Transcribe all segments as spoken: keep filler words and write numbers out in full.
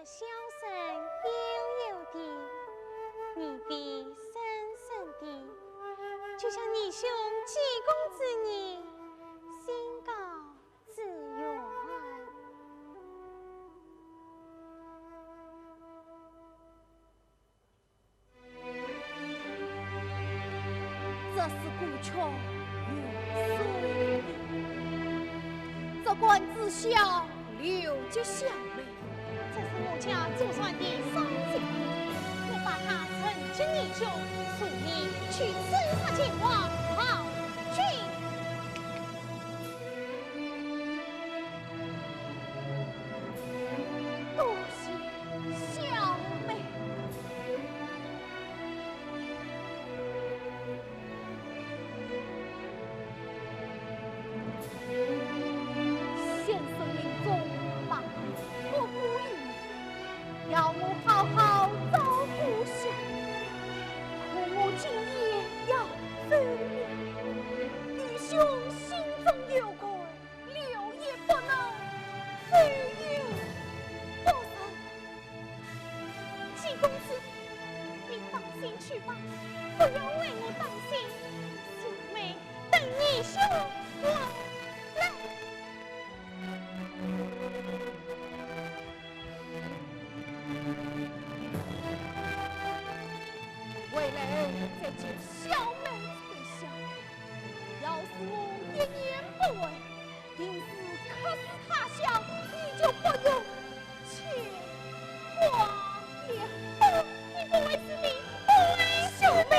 箫声悠悠的，耳边深深的，就像你兄济公子你心高志远。 这是古曲云水的，这官子孝刘吉小妹。这是我家祖传的丧祭，我把她呈给你兄，助你去刺杀奸王曹军。 多谢小妹。先生临终把我不依，要我好好照顾下，可我今夜要走了，愚兄心中有愧， 留也不能，走也不成。济公子，你放心去吧，不要为我担心，小妹等你兄回来。 回来再见小妹。翠香，要是我一言不回，定是客死他乡，你就不用牵挂了。不，你不会是你，不会是你。小妹。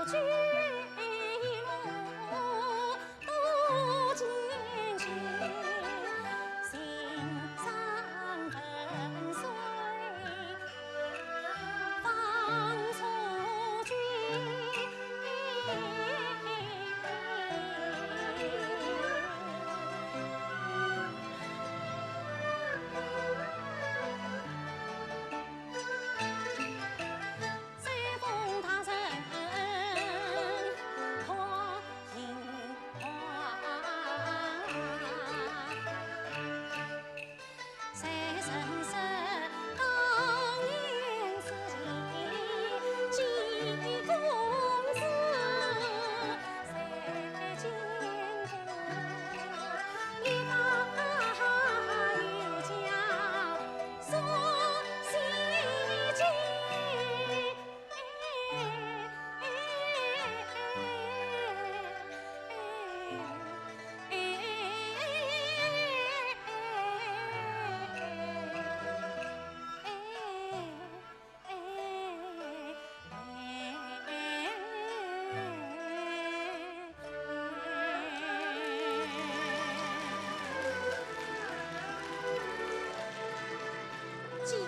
季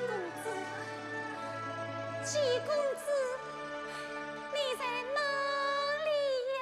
公子，季公子，你在哪里呀？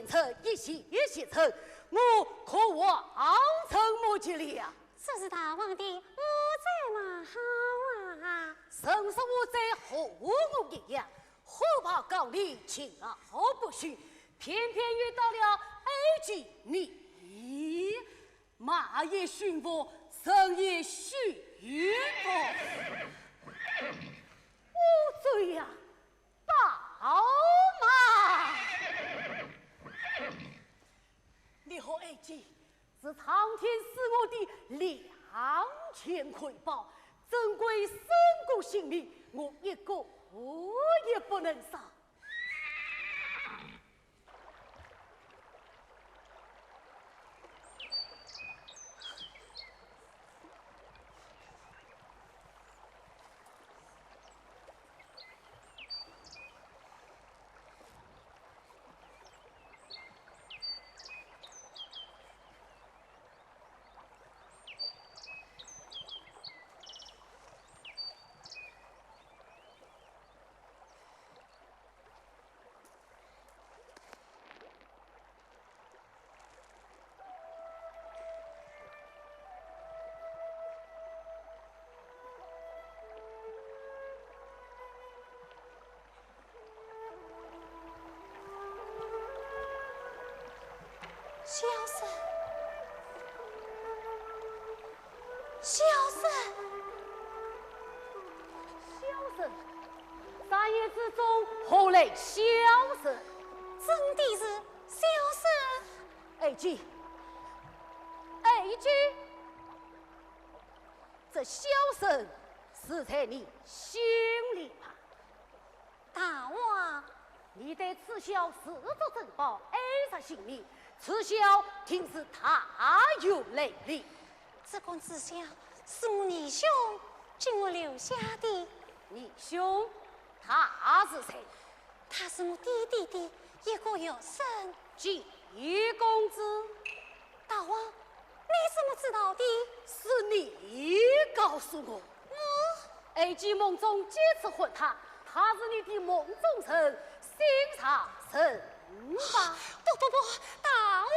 臣一息一息臣，我可望怎么及了？这是大王的，我在哪好啊？人说我在和我一样，火炮高丽勤劳不虚，偏偏遇到了爱妻你。马也驯服，人也驯服。我这样 宝马。你和爱妻是苍天赐我的两全瑰宝，珍贵胜过性命，我一个也不能少。 小生，小生，小生，三月之中何来小生？真的是小生。爱妻，爱妻，这小生是在你心里吧？ 大王，你对此箫视作珍宝，爱若性命，此箫定是大有来历。这管此箫是我义兄给我留下的。义兄，他是谁？他是我爹爹的一个学生。 季公子。大王，你怎么知道的？是你告诉我。我？爱妻梦中几次唤他，他是你的梦中人，心上人吧？不，不，不，大王。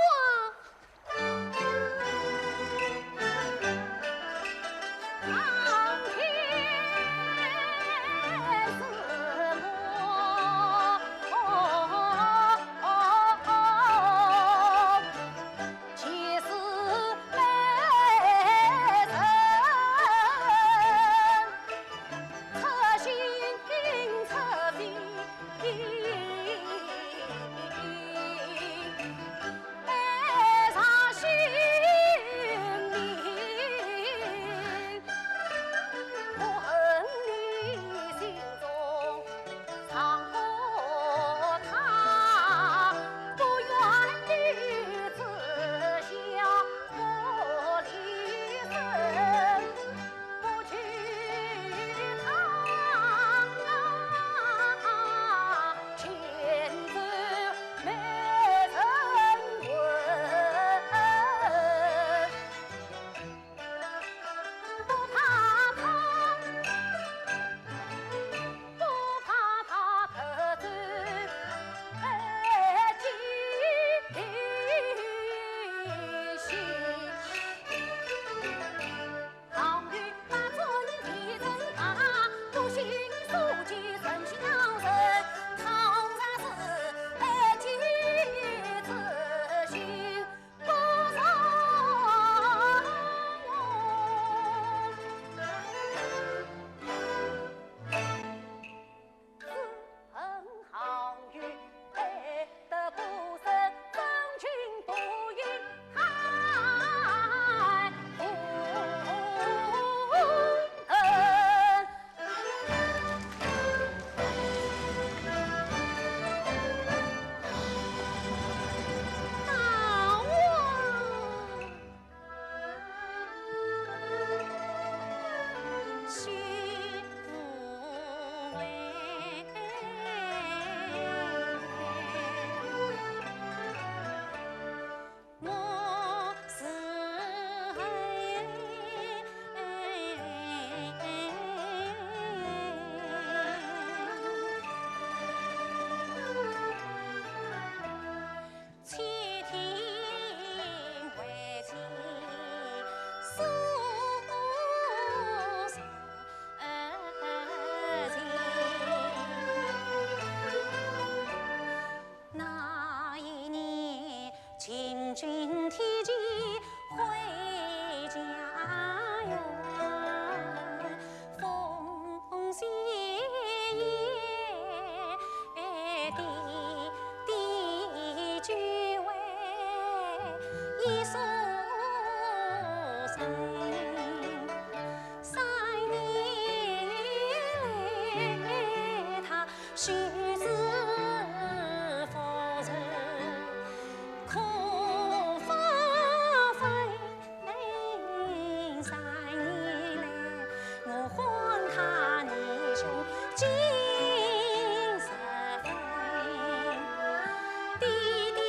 许知夫人可发分，三年来我唤他，你兄今日分，爹爹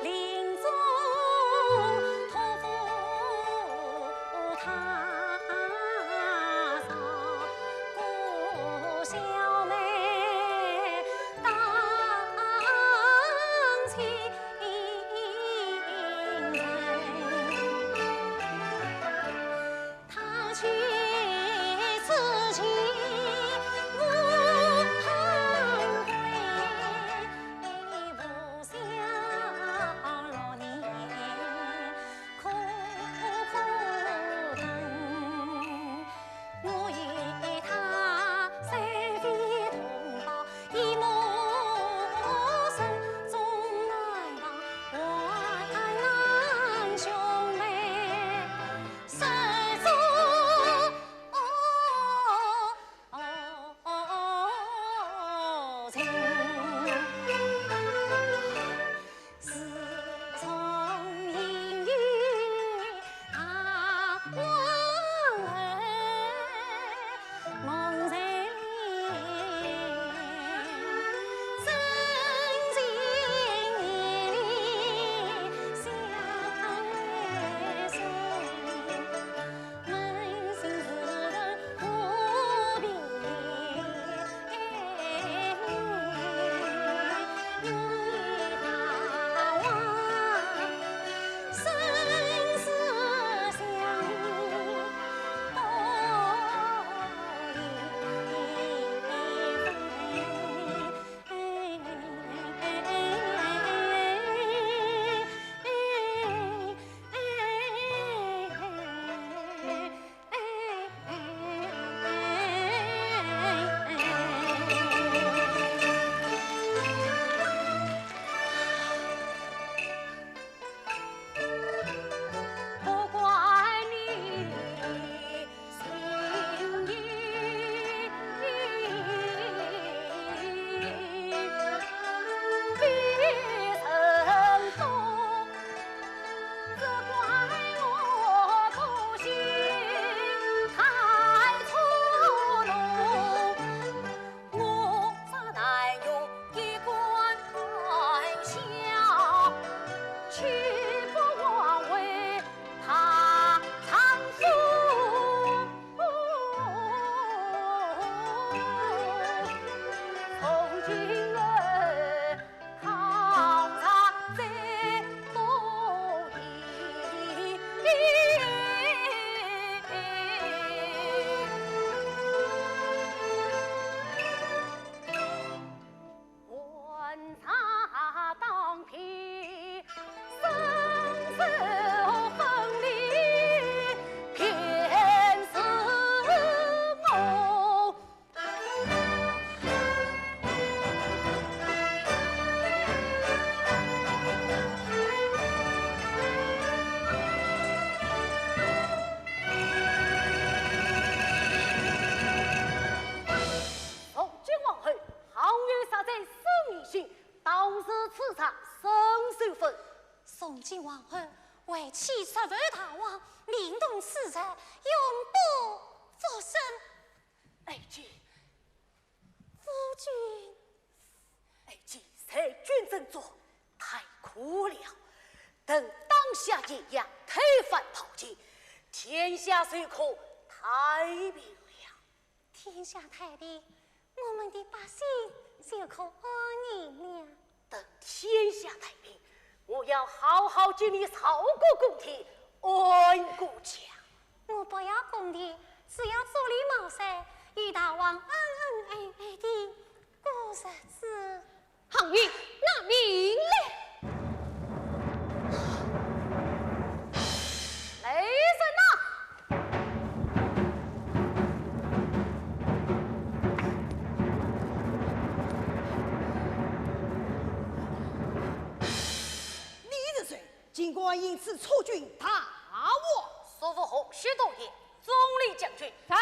临终托付他照顾小妹。 当亲人。他去之前我很悔，不孝六年苦苦等。 我与他虽非同胞，一母生，终难忘患难兄妹，手足情。 自从应允他往后，梦在里，深情依依相随。 扪心自问何必，因他往生死相依，不离分。 不怪你心意比人多，只怪我多心太粗鲁。 我方难容一官半晓，岂不枉为他丈夫？从今后 考察再多疑。观察当片，生死分离，便是我。 从今往后，倘有杀贼，死于刑，当治刺杀，身首分。从今往后，为妻实为大王，命中死罪，永不复生。 爱妻。夫君。爱妻，在军阵中太苦了，等当下元阳推翻暴秦，天下就可太平了。天下太平，我们的百姓就可安宁了。 等天下太平，我要好好建立朝国公体，安国家。我不要公体，只要做礼茅山，与大王恩恩爱爱地过日子。行营拿命来！来人呐！ 你是谁？竟敢行刺，触犯大王！叔父何许多言，钟离将军。在。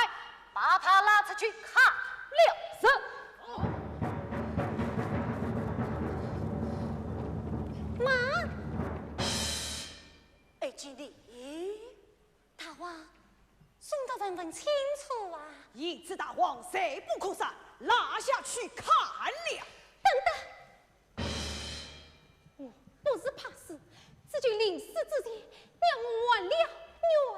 把他拉出去砍了。是。咦，大王，容得问问清楚啊！贤侄大王罪不可赦，拉下去砍了。等等，我不是怕死，只求临死之前，让我还了冤枉。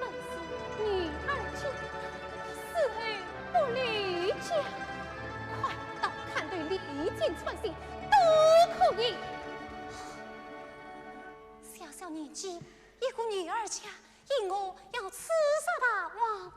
本是女儿家，死后不留家，快刀砍断，离间穿心都可以。小小年纪，一个女儿家，因何要刺杀大王？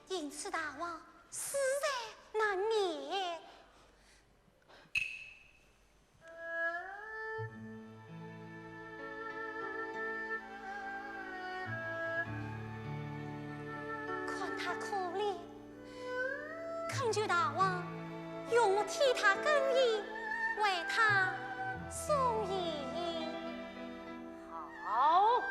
因此大王死罪难免。 看他可怜，恳求大王容我替他更衣，为他送行。好。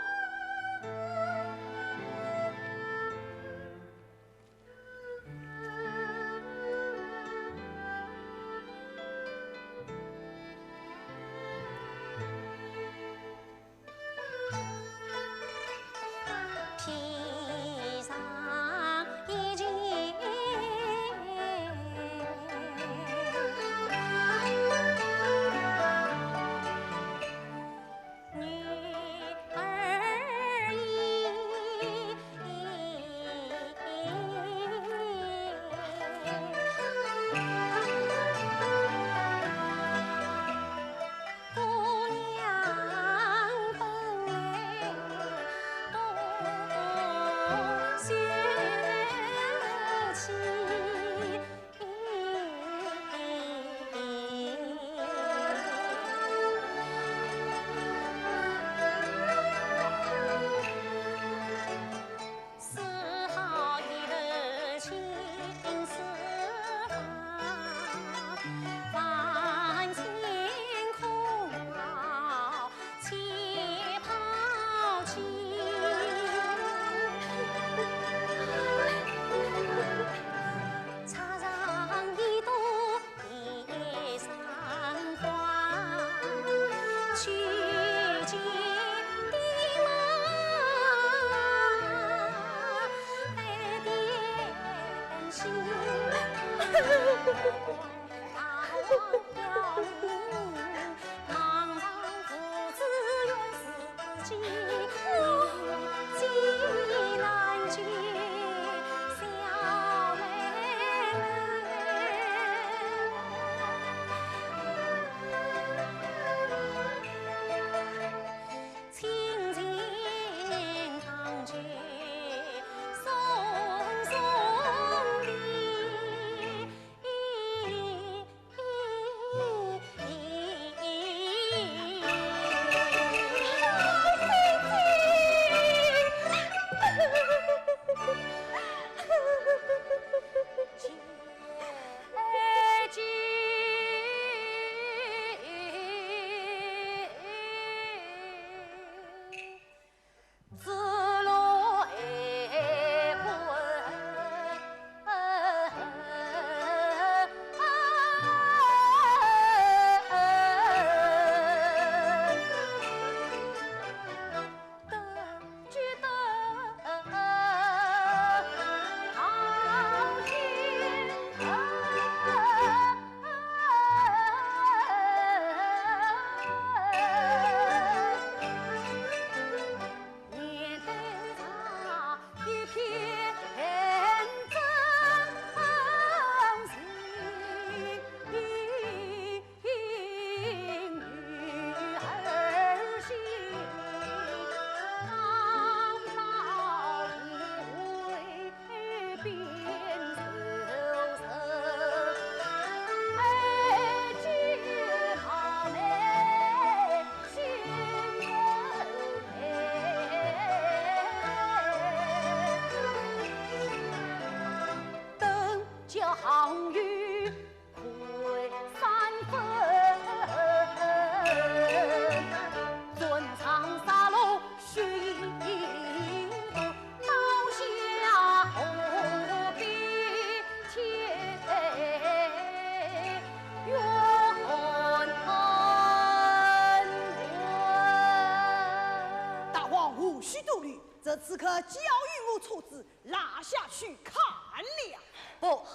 此刻交与我车子，拉下去砍了。不，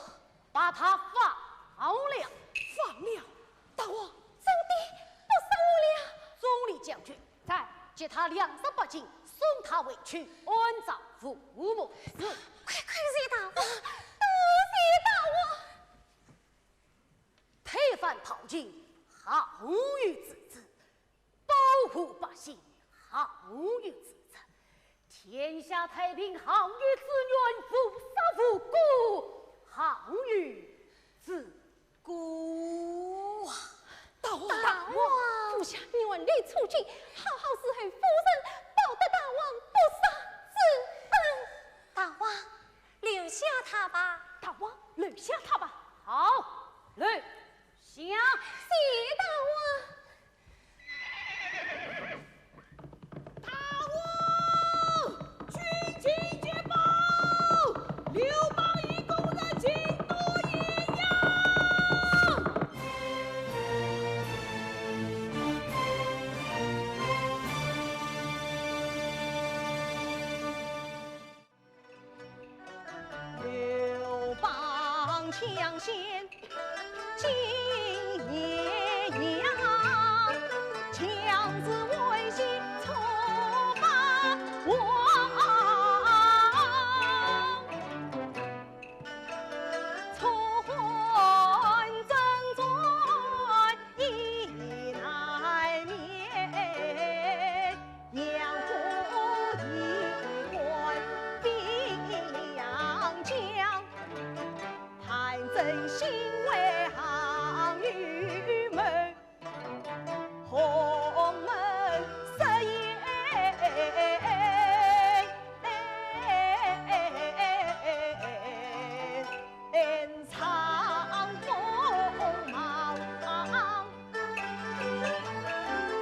把他放了。放了？大王，真的不杀我了？钟离将军在，给他粮食百斤，送他回去安葬父母。是。快快谢大王，多谢大王。推翻暴君，好于自治；保护百姓，好于自治。天下太平，好于致远；无杀无剐，好于自古。大王，大王，父下冤屈，好好侍候夫人，报答大王不杀之恩。大王，留下他吧。大王，留下他吧。好，留下。谢大王。 大王，军情捷报，刘邦与宫人进都荥阳。刘邦抢先 进荥阳，强子为先出发望。楚汉征战已难免，杨虎一关飞阳江。 韩缜心为项羽谋，鸿门射靥长风望。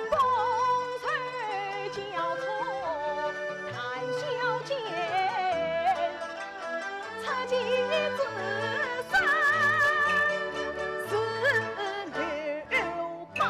觥筹交错谈笑间，赤旗之身是刘邦。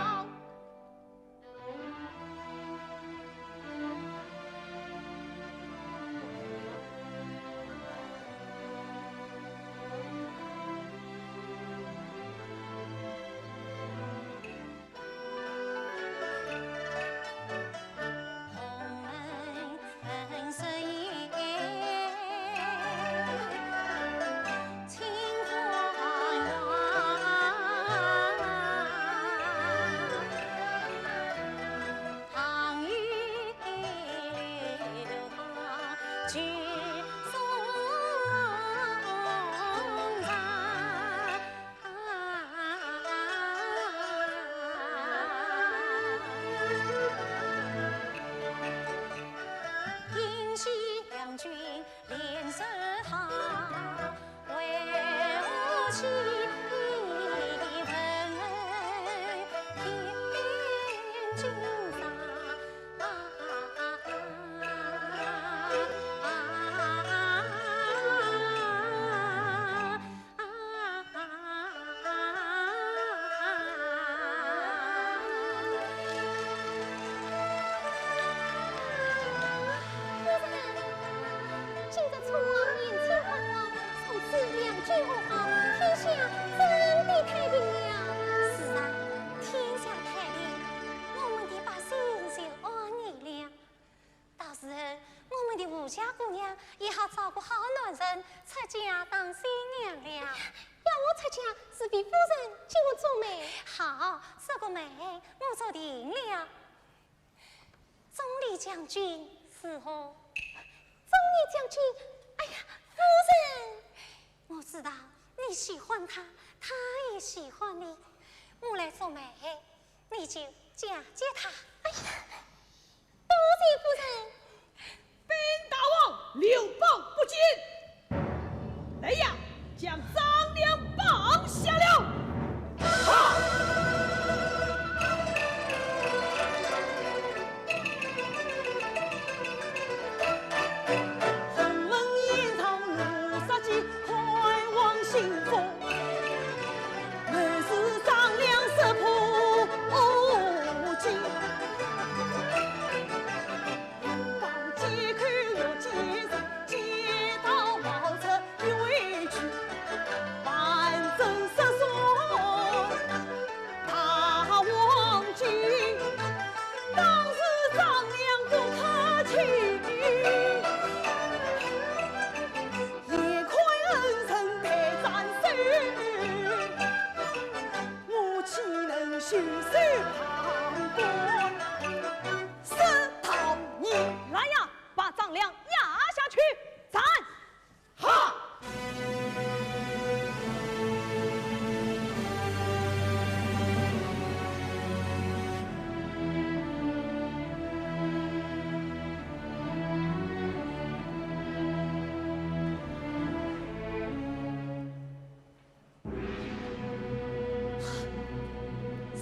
夫人，今日楚王年轻貌美，从此两军和好，天下真的太平了。是啊，天下太平，我们的百姓就安逸了。 到时候，我们的吴家姑娘也好照顾好男人，出嫁当新娘了。要我出嫁，是非夫人给我做媒。好，这个媒我做定了。钟离将军如何？钟离将军，哎呀，夫人，我知道你喜欢他，他也喜欢你，我来做媒，你就嫁给他。哎呀， 多谢夫人。禀大王，刘邦不见。来呀，将张良绑下了。好。袖手旁观，是道义。来呀，把张良押下去斩！哈！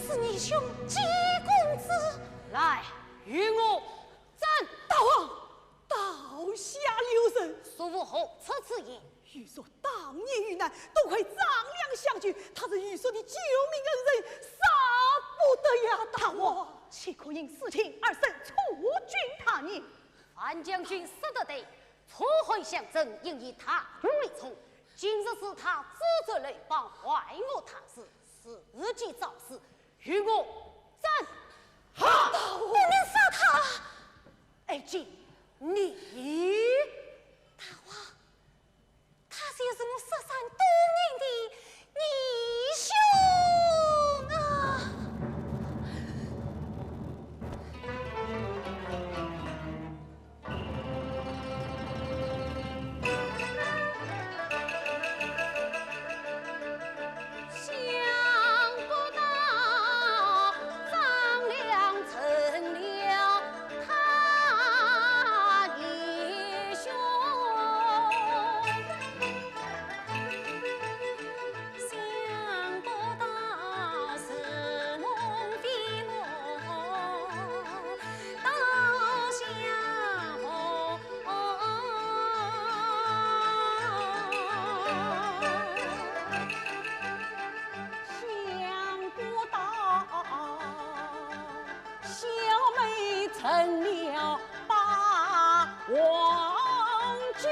是你兄季公子。来，与我斩！大王，刀下留人。叔父何出此言？欲说当年遇难，多亏张良相救，他是欲说的救命恩人，杀不得呀，大王。岂可因私情而生，触君他人？樊将军说得对，楚汉相争，应以大局为重。今日是他助纣为虐，还我大事， 是己造事，与我斩！好！不能杀他！爱卿，你……大王，他就是我失散多年的义兄啊！ 想不到张良成了他义兄。 想不到是梦非梦，到相逢。想不到 小妹成了霸王妃。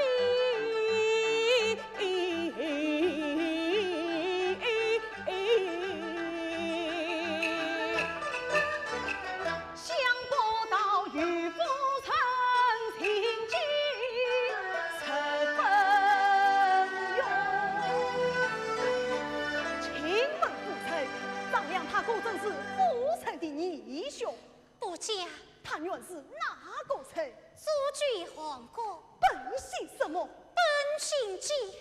想不到御夫人情结十分浓。请问夫人，张良他可真是夫人的义兄？ 不假。他原是哪个人？祖居黄谷。本姓什么？本姓季。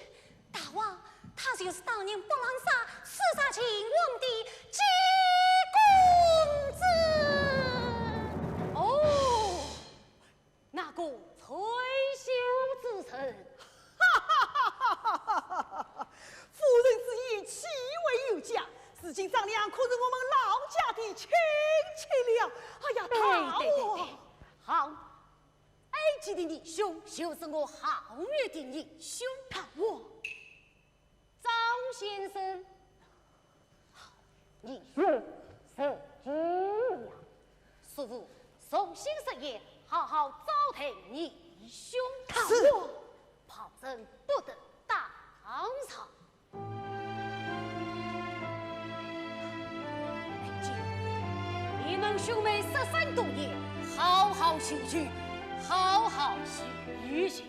大王，他就是当年拨狼杀刺杀秦王的季公子。哦，那个退休之人。 夫人之言，岂为有假？如今张良可是我们老家的亲戚了。哎呀，对，大王！对，对，对。好，爱卿的义兄就是我好友的义兄。大王！张先生， 你是受惊了。叔父，重新设宴，好好招待你兄。是。旁人不得打扰。爱卿，你们兄妹失散多年，好好叙叙，好好叙叙。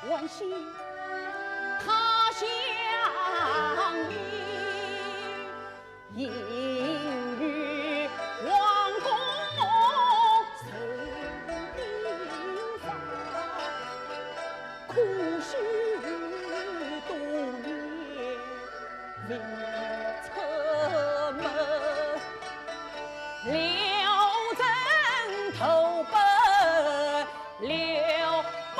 欢喜他乡里，应与王公守兵法，苦修多年未出门，刘备投奔刘邦。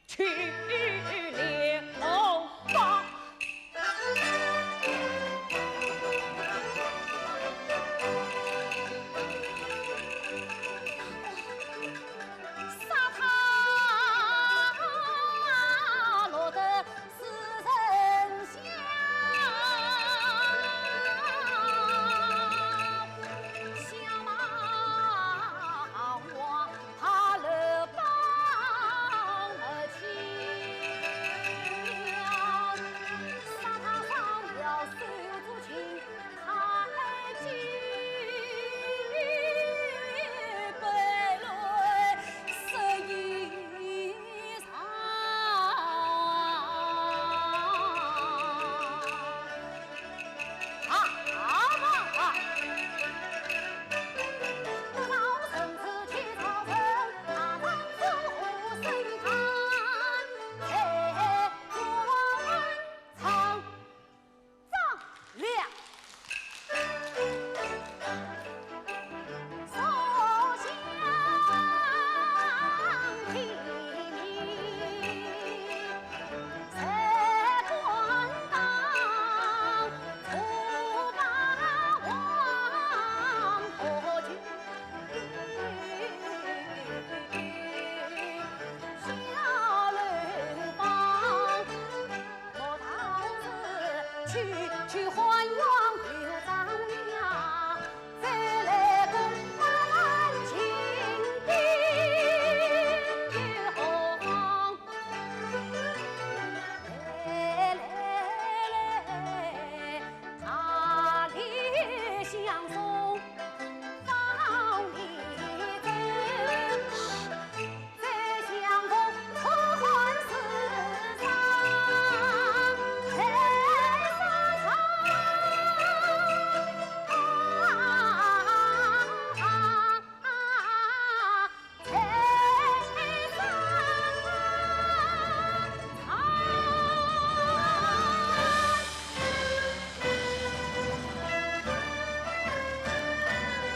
去流放。杀他落得死人香，小马王 他来帮我去，杀他上了手足情，他还记不来十一场。 啊，啊，啊。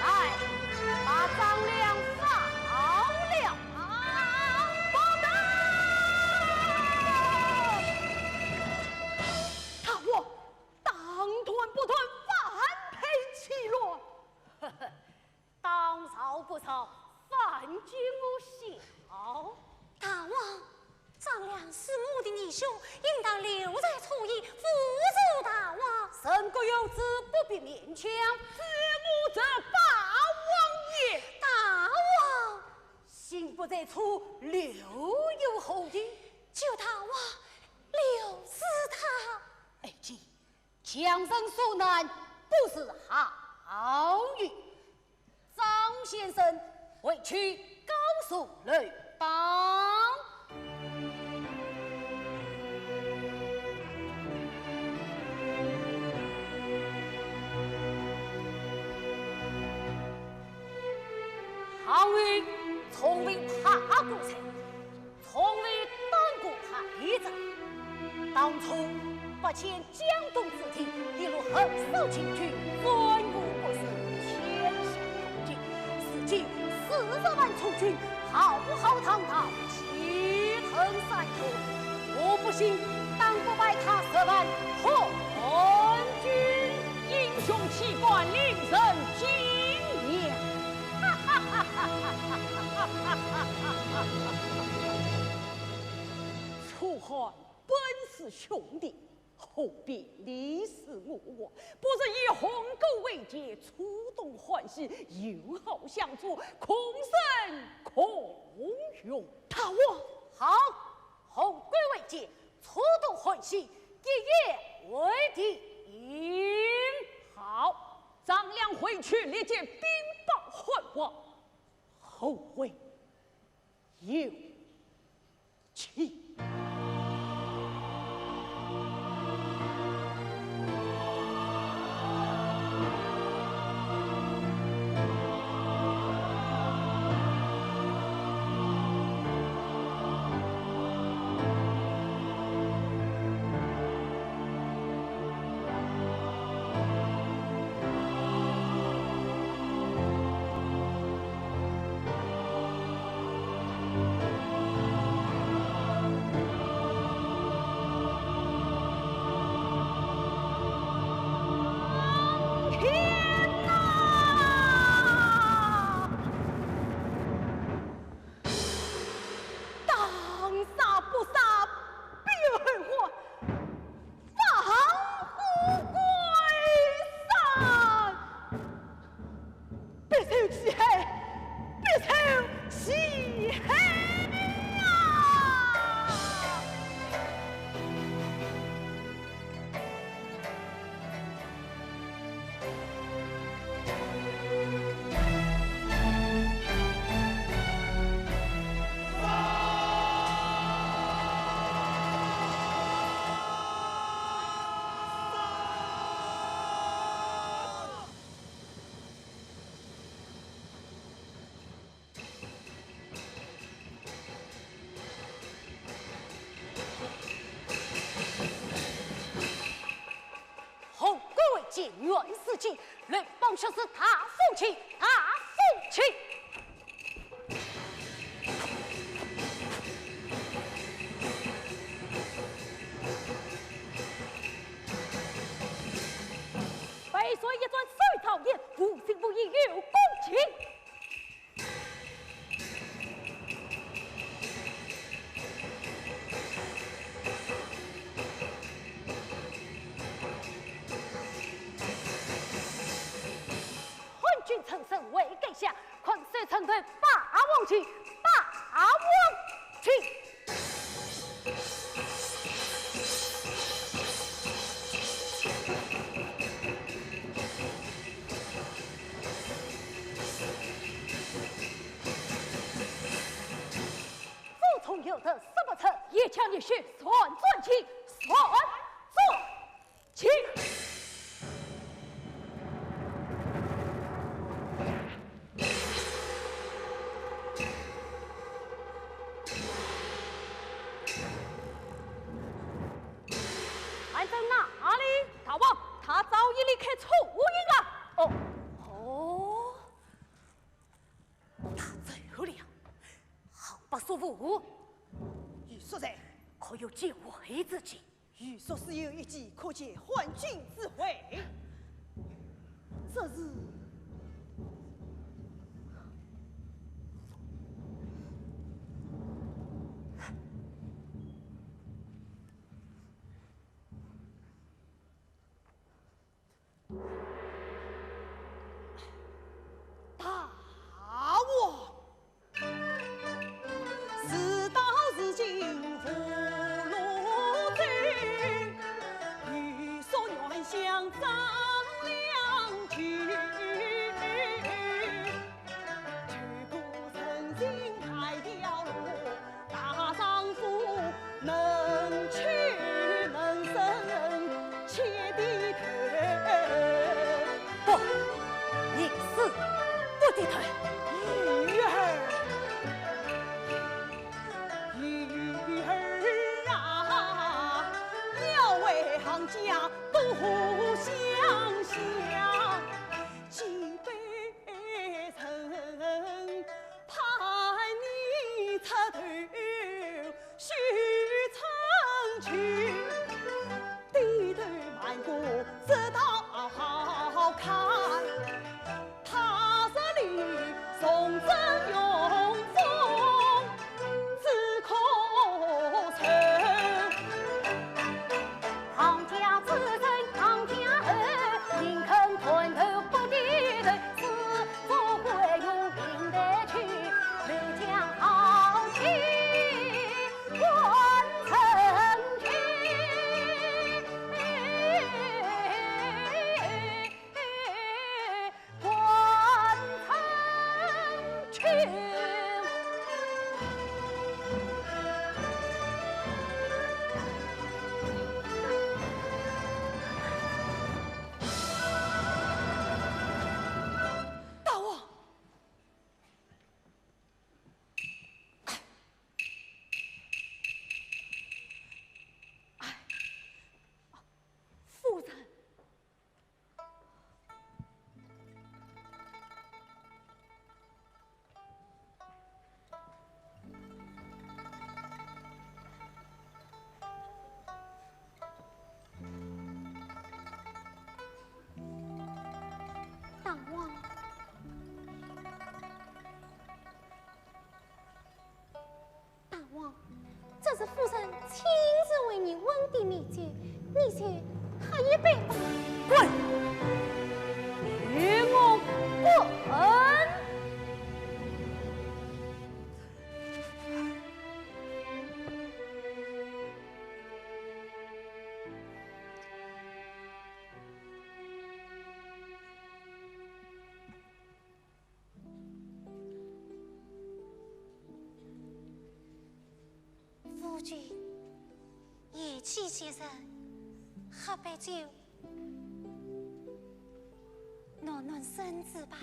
来，把张良放了。报到。大王，当断不断，反被其乱。当朝不朝，反奸污校。大王， 张良是我的义兄，应当留在初一，辅助大王。人各有志，不必勉强。子木则霸王也。大王，心不在初，留有后因。求大王留住他。爱卿，强人所难，不是好意。 张先生，回去告诉刘邦。项羽从未怕过谁， 从未当过太子。当初八千江东之地，一路横扫秦军，战无不胜，天下大乱。如今四十万楚军浩浩荡荡，气吞山河。我不信，当不败他十万汉军。英雄气概，令人敬仰。 楚汉本是兄弟，何必你死我活？不如以鸿沟为界，出动汉室，友好相助，共生共荣。大王！好，鸿沟为界，出动汉室，一言为定。好，张良回去立即禀报汉王。后会 有期。来，帮小子大风琴，大风琴。被水一转水草烟，无心无意有功名。 汉军趁胜为垓下，困守城头把王擒，把王擒。武松有得说不出，一腔热血算转情，算转 情。韩正哪里？大王，他早已离开初营了。哦，哦，他走了。好不舒服。于叔在，可有解围之计？ 于叔自有一计，可解汉军之围。这是大王。 事到如今无路走，欲速远向张良求。求个人情排条路，大丈夫能屈能伸，且低头。不，宁死不低头。 女儿，女儿啊，要为行家多想想，几辈人盼你出头 许成群，低头慢过这道好看。他日里从政用功，只可愁。行家之人行家后，宁肯断头不低头，是 做官用兵的去，没讲好听，官成群，官成群。大王！ 哎，夫人。 大王，大王，这是夫人亲自为你温的美酒，你就喝一杯吧。滚！与我滚！ 夫君，贤妻贤人，喝杯酒， 暖暖身子吧。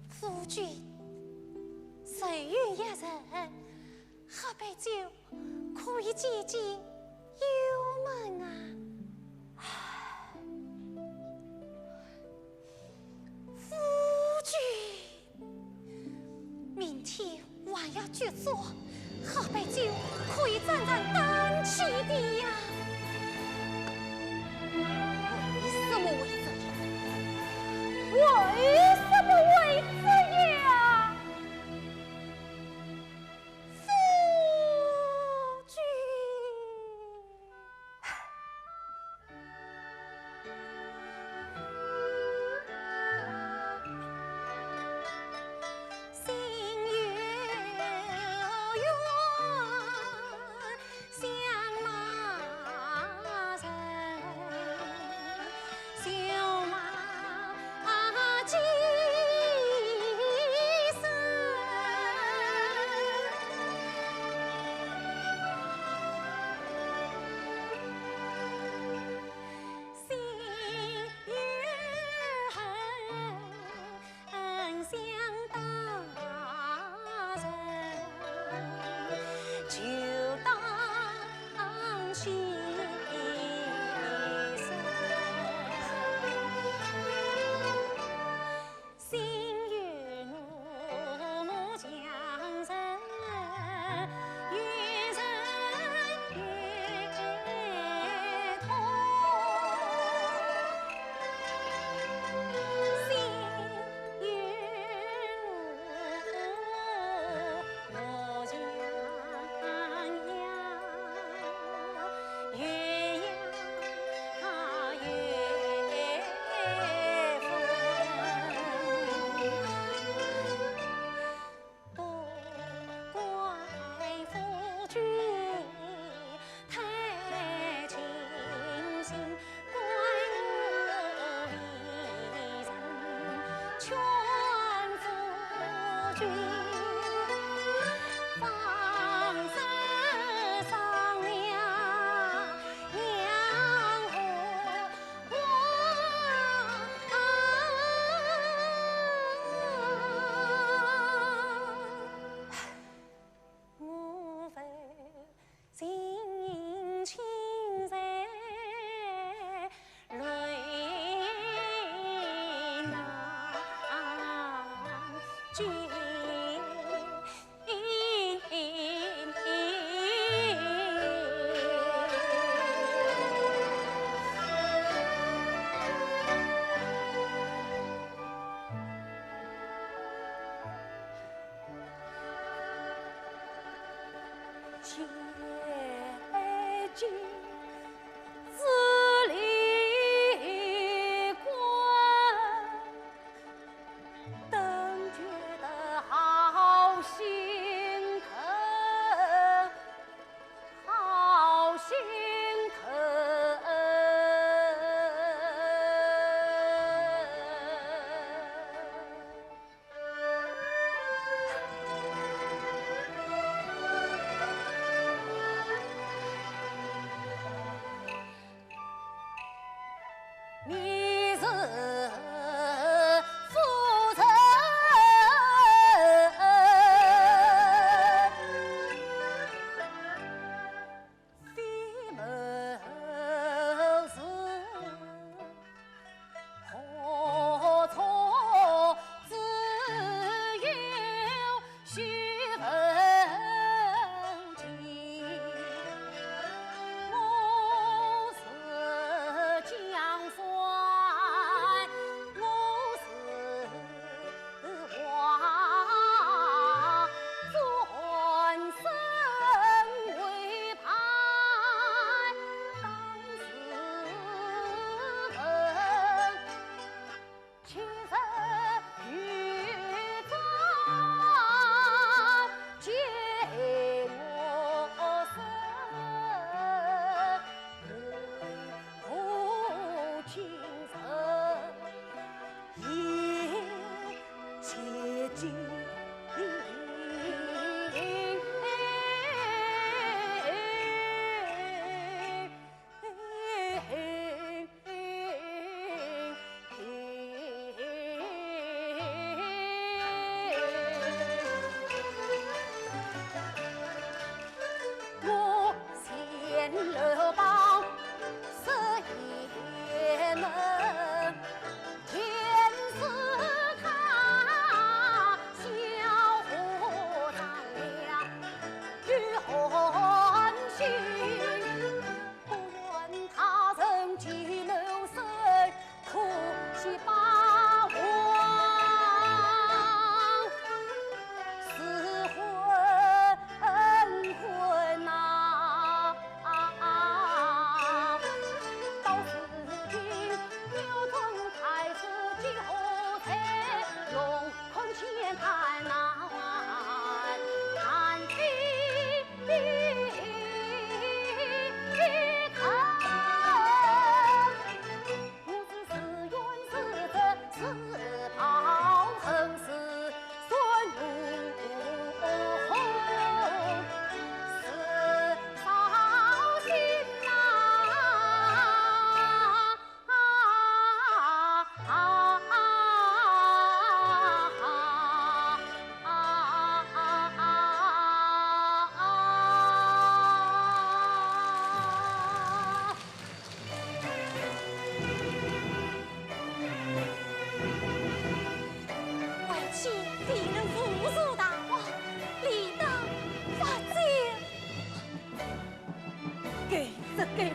夫君，谁有一人，喝杯酒可以解解门啊。夫君，明天还要举斃，下杯酒可以壮壮胆气的呀。为什么会这样？为什么会这样？ 夫君。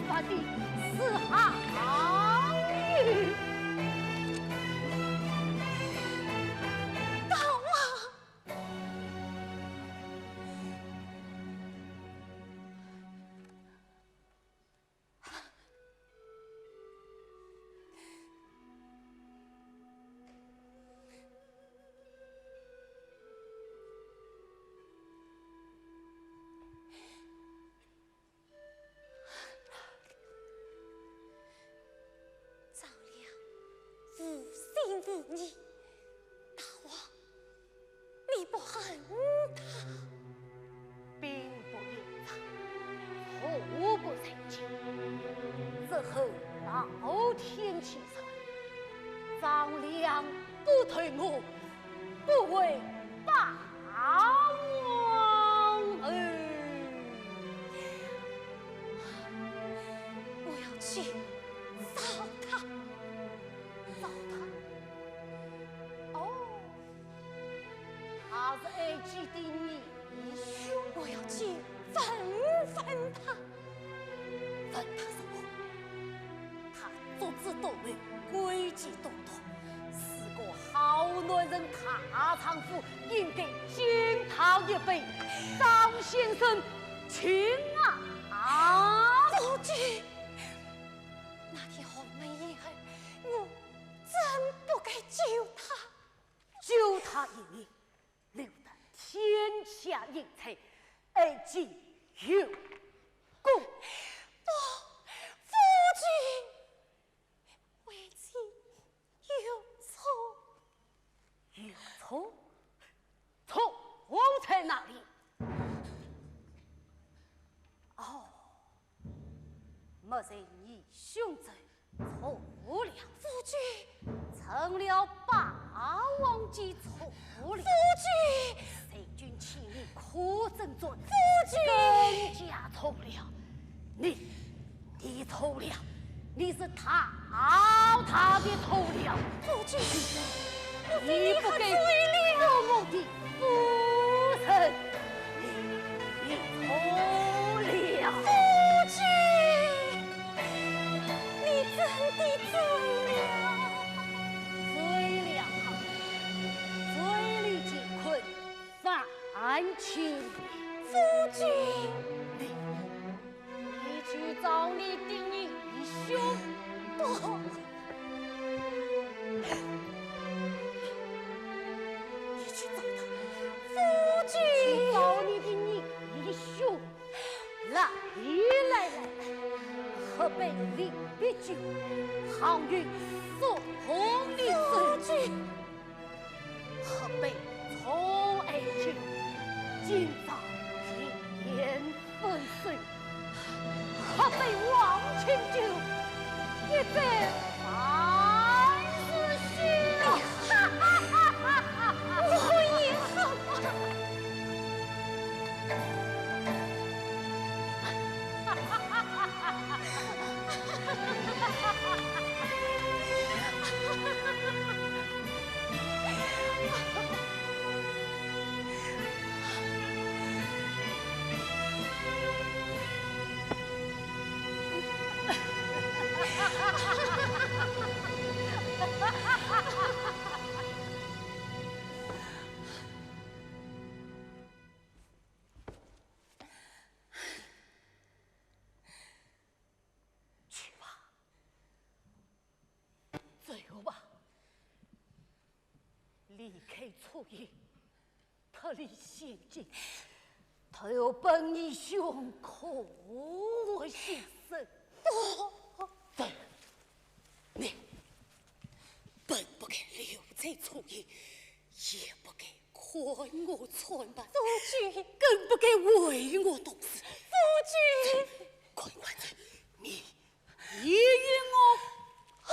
犯的是好意。大王！ 张良无心无意，大王，你不恨他？兵不厌诈，祸不在己。只恨老天欺人，张良不投我， 不为霸王。哎，我要去找他。找他？哦，他是爱己的义兄。我要去问问他。 问他什么？他足智多谋，诡计多端，是个好男人大丈夫，应该敬他一杯。张先生，请啊！夫君，那天鸿门宴后，我真不该救他。救他一命， 留得天下英才，爱己有功。不，夫君，为妻有错。有错？错在哪里？哦， 莫说义兄走错了。夫君！成了霸王计错了。夫君！随军千里可征战。夫君！更加错了。你，你错了，你是大大的错了。夫君！ 你不该做我的夫人，你，你错了。夫君，你真的醉了。醉了，醉里乾坤，反清。夫君，你 你去找你的义兄。不。你去找他。夫君。去找你的义兄。来，来，来，来，喝杯临别酒，好运送你走。夫君。 喝杯重爱酒，今朝甜分手。喝杯忘情酒，一醉万事休。我也喝。去吧，走吧，离开初夜，脱离险境，投奔义兄，可安一生。不。走，你本不该留在初夜，也不该 看我穿扮，夫君。更不该为我动心。夫君。快快走，你，你与我滚！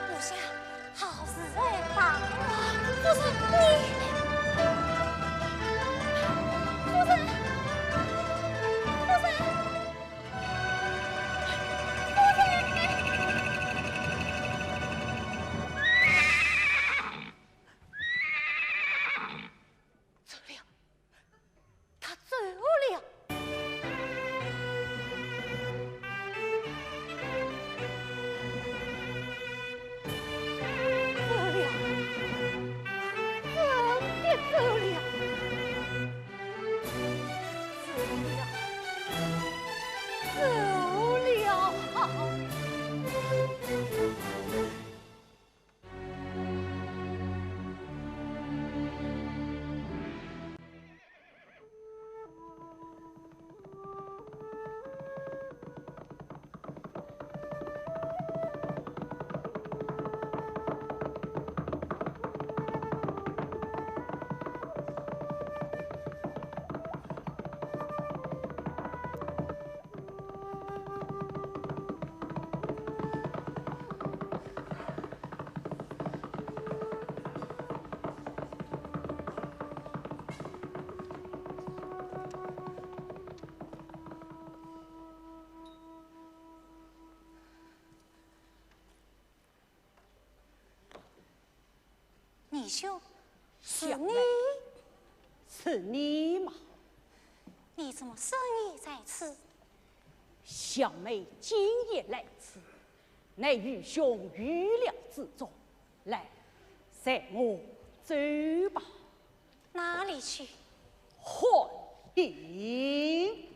部下，好事来报。夫人，你，夫人，夫人，夫人。走了，他走了。 走了，真的走了，走了，走了。义兄，是你？小妹，是你吗？你怎么深夜在此？小妹今夜来此，乃义兄预料之中。来，随我走吧。哪里去？汉营。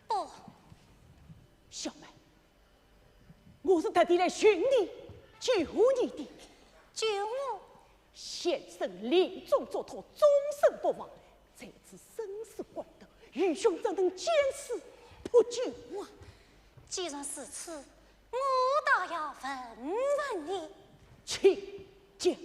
不。小妹， 我是特地来寻你，救你的。救我？先生临终嘱托，终身不忘，在此生死关头，愚兄怎能见死不救啊？既然如此，我倒要问问你。请讲。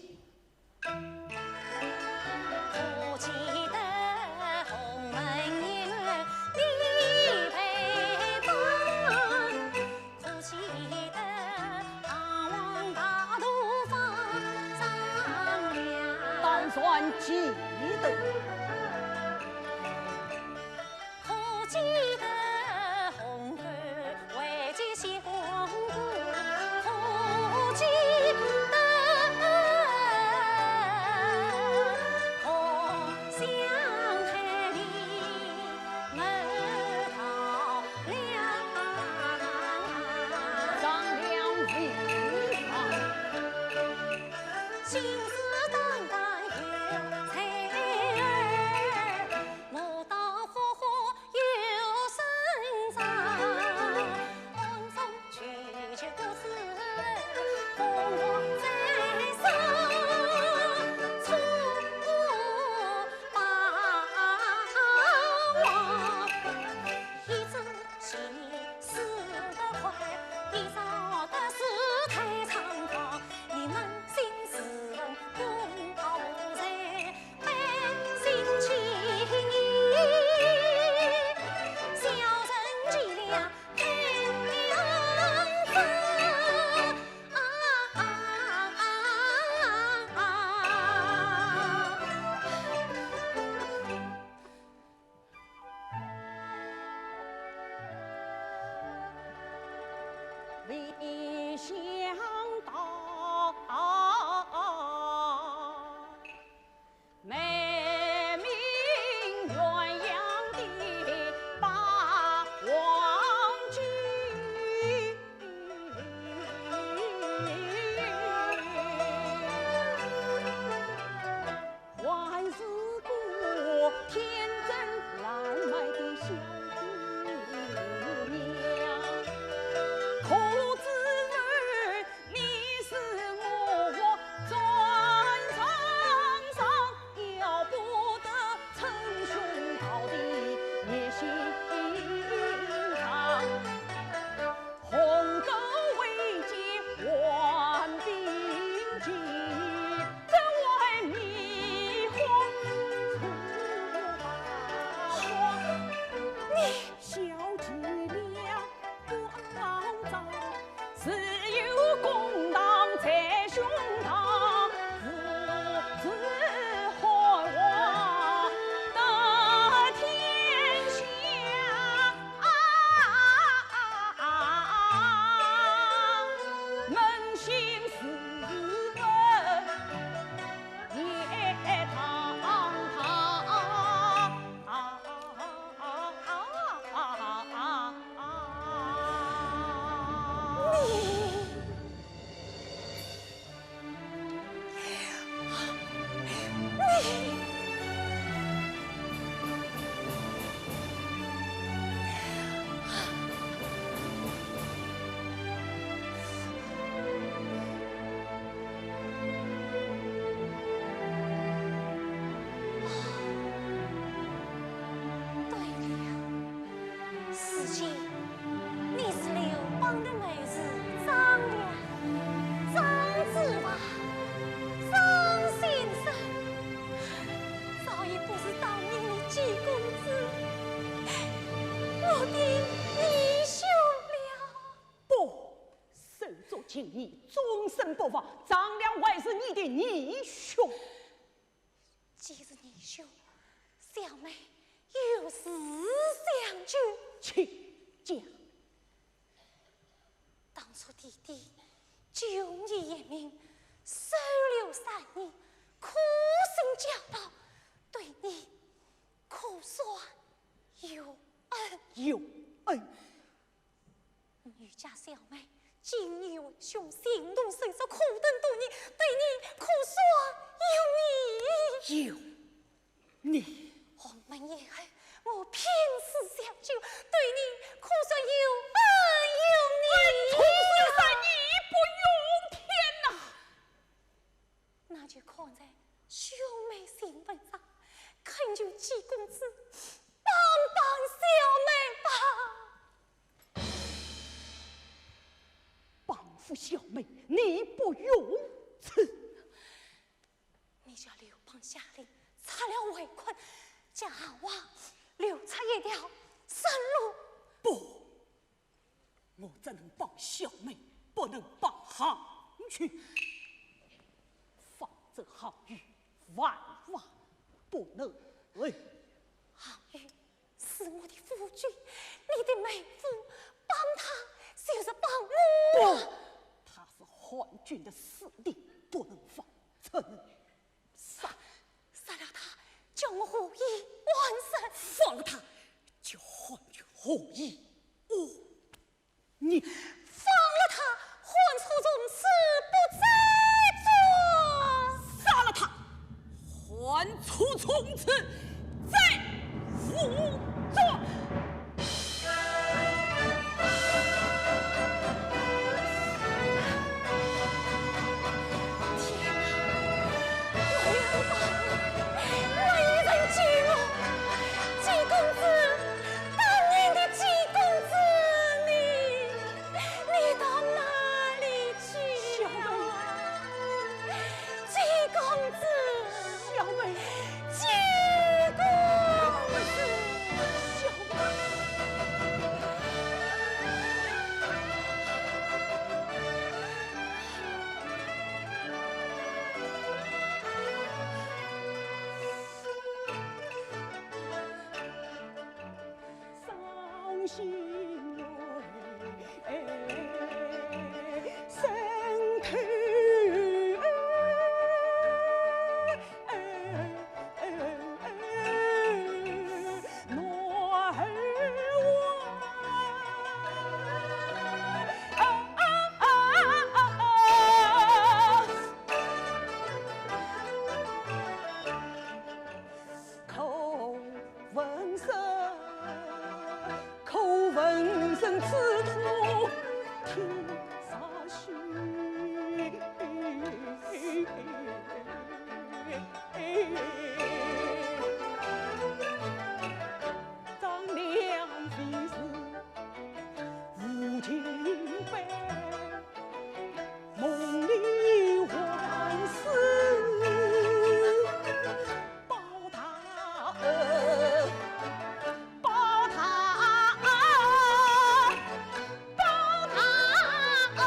当然记得。对了，如今你是刘邦的儿子张良，张子房，张先生，早已不是当年的季公子，我的义兄了。不，手足情义，终身不忘，张良还是你的义兄。 既是义兄，小妹有事相求。请讲。当初爹爹救你一命，收留三年，苦心教导，对你可算有恩。有恩？ 你家小妹见义为兄，情同手足，苦等多年，对你可算有义。有义？鸿门宴后，我拼死相救，对你可算有恩有义。从此三年不用天哪！ 那就看在兄妹情分上，恳求季公子帮帮小妹吧。帮扶小妹，你不用辞。你叫刘邦下令拆了围困，将项华留出一条生路。不， 我只能帮小妹，不能帮项羽。放走项羽，万万不能。哎，项羽是我的夫君，你的妹夫，帮他就是帮我。不，他是汉军的死敌，不能放，只能 杀！杀了他，叫我何以安身？放了他，叫汉军何以安宁？放了他，汉初张良非是无情辈，梦里还是宝塔儿，宝塔儿，宝塔儿。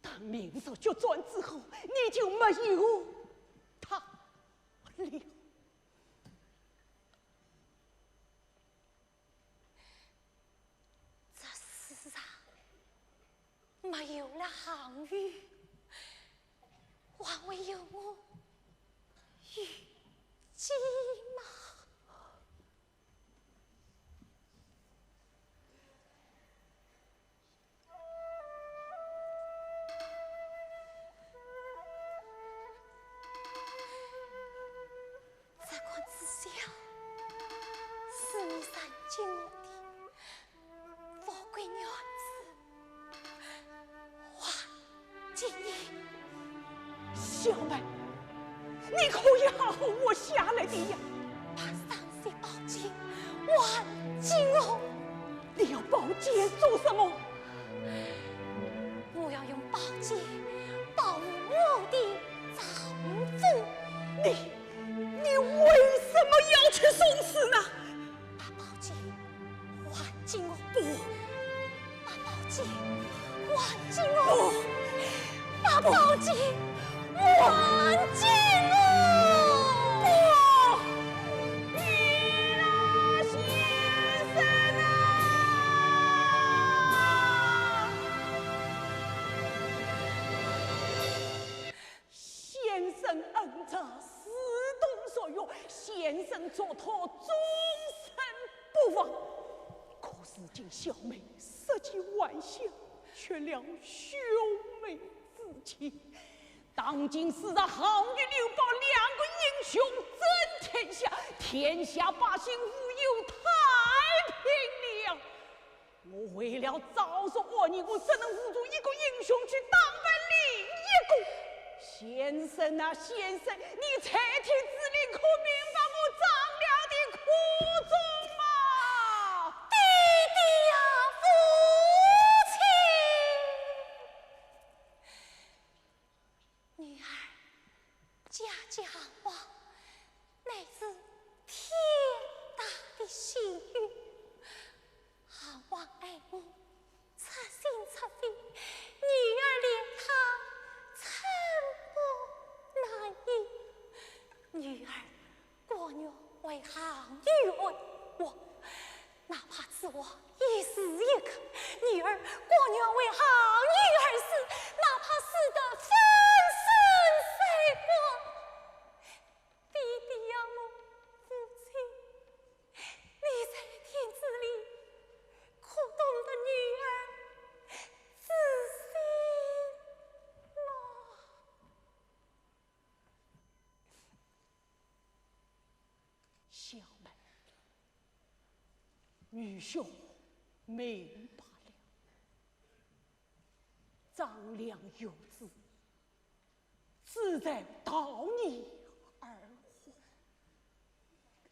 等明日决战之后，你就没有他了。这世上没有了项羽，还会有我于姬吗？ 这个知晓是你曾经我的富贵女子，花季。小妹，你可以好好活下来的呀。把双手抱紧，还给我。你要宝剑做什么？我要用宝剑保护我的丈夫。你，你为什么要去送死呢？把宝剑还给给我！不！把宝剑还给我！不！把宝剑还给我！不！你那先生啊！先生恩泽，如同岁月，先生作托终身不忘。可如今小妹失去还乡，绝了兄妹之情。当今世上好与刘宝两个英雄争天下，天下百姓无有太平了。 我为了招收恶人，我只能护住一个英雄去打败另一个。先生啊，先生，你垂听之理，可明白我张良的苦衷吗？爹爹呀，父亲！ 女儿家家望望，乃是天大的幸运。望望爱女，出心出肺，女儿怜她寸步难移。女儿 甘愿为行女为我，哪怕是活一时一刻，女儿甘愿为行女而死，哪怕死得粉身碎骨。爹爹呀，我父亲，你在天之灵，可懂得女儿之心吗？ 小妹，愚兄明白了。张良有子，只在桃园而活。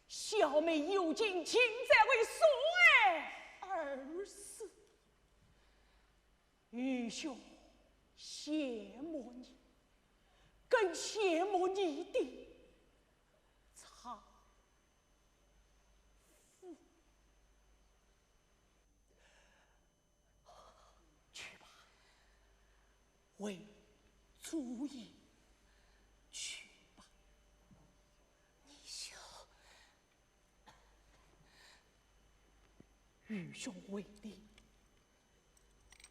小妹有情，情在为所爱而死。愚兄羡慕你，更羡慕你的丈夫。去吧，回朱营去吧。愚兄，愚兄为你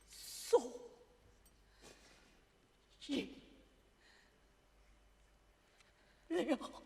送行了。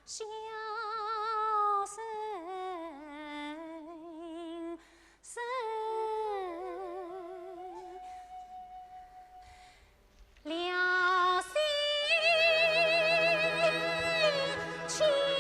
小生生了心情。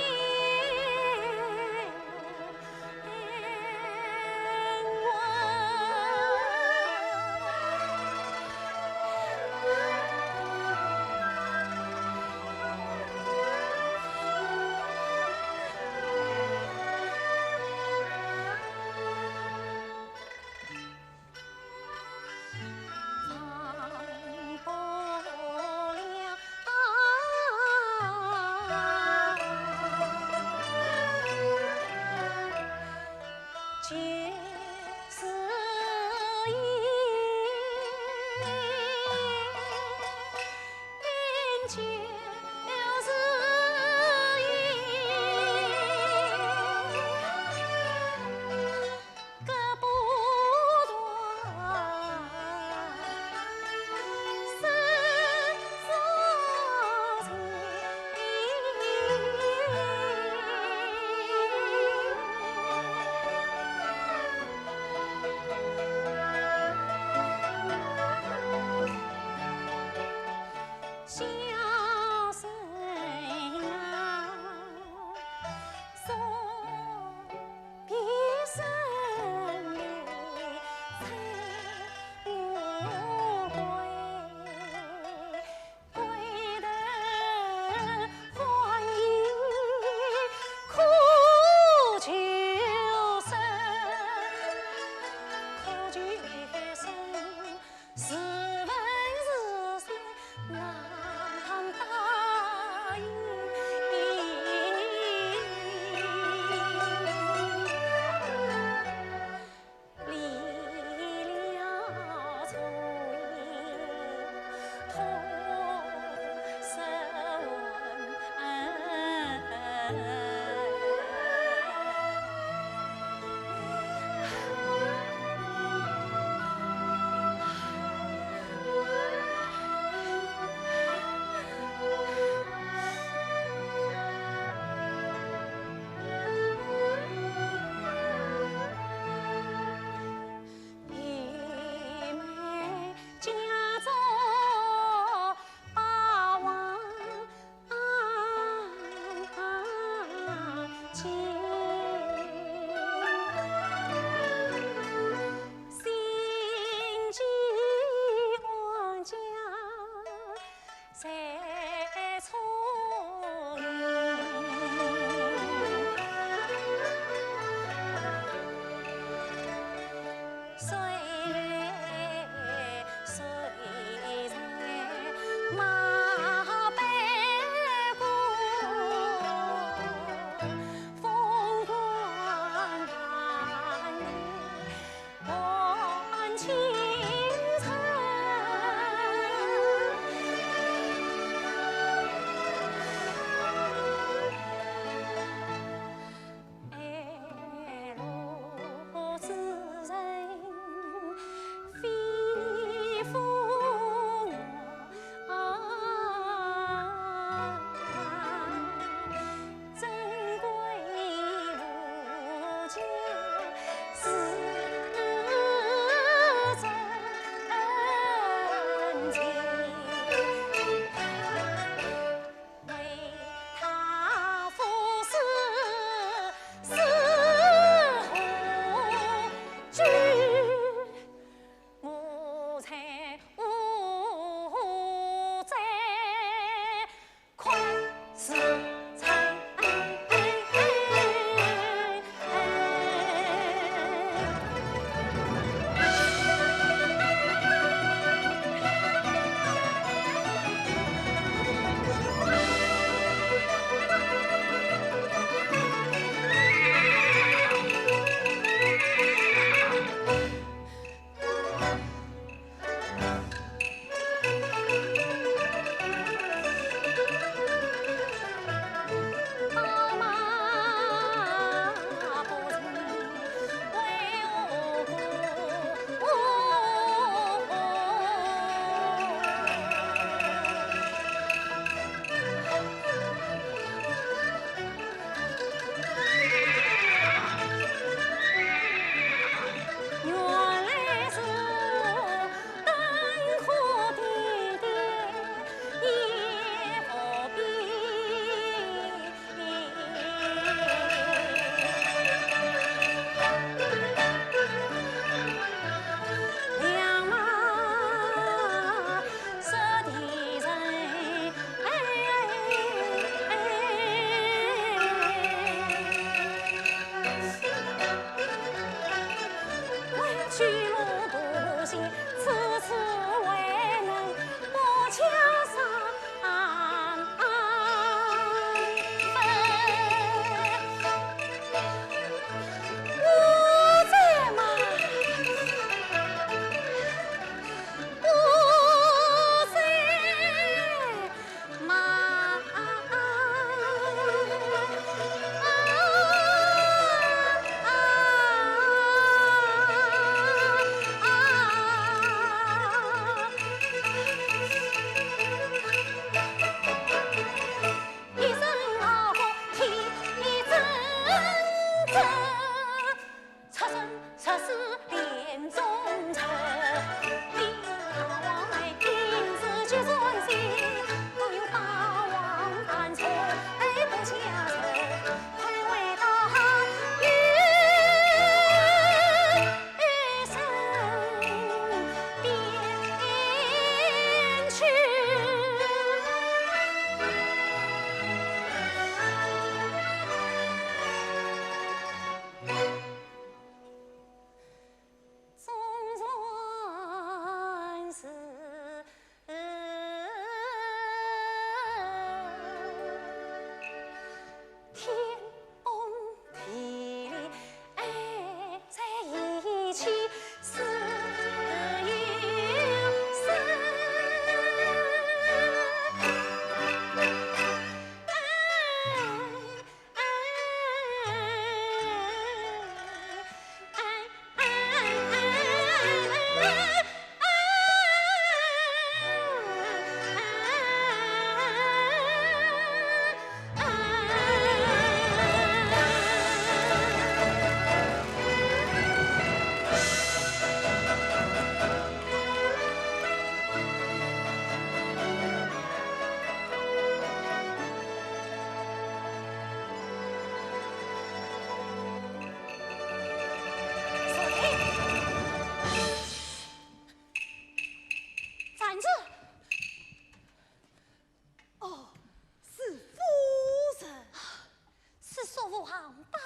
王八，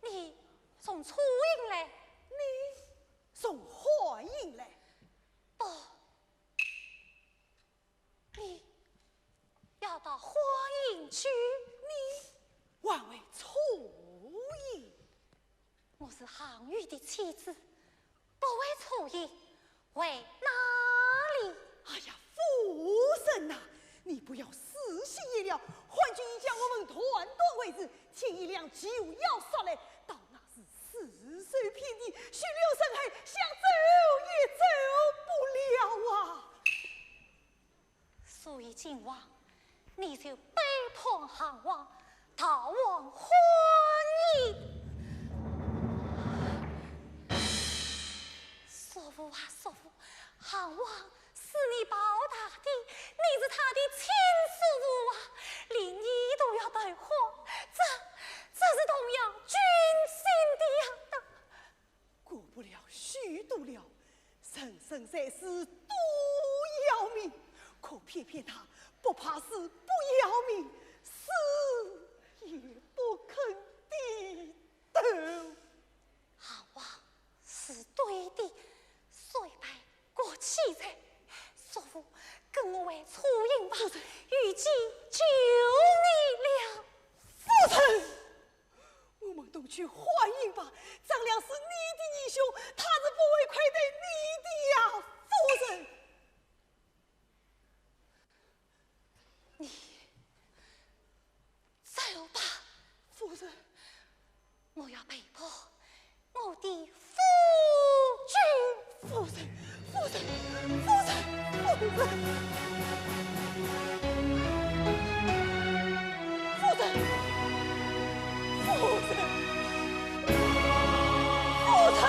你从初音来？你从幻音来？不，你要到幻音去？你还会初音？ 我是项羽的妻子，不会初音，回哪里？哎呀，夫人呐，你不要死心眼了。汉军已将我们团团围住，天一亮就要杀来，到那时四周遍地，血流成河，想走也走不了啊！ 所以今晚你就背叛项王，逃往幻影。叔父啊，叔父，项王是你抱大的，你是他的亲叔父啊，连你都要投降，这，这是动摇君心的呀！ 过不了许都了，人生在世多要命，可偏偏他不怕死，不要命，死也不肯低头。项王是对的，虽败国戚罪，叔父跟我回初音吧，有计救你了。夫人！ 我们同去幻影吧，张良是你的义兄，他是不会亏待你的呀，夫人。你走吧。夫人。我要陪伴我的夫君。夫人，夫人，夫人，夫人。夫人，夫人，夫人，夫人。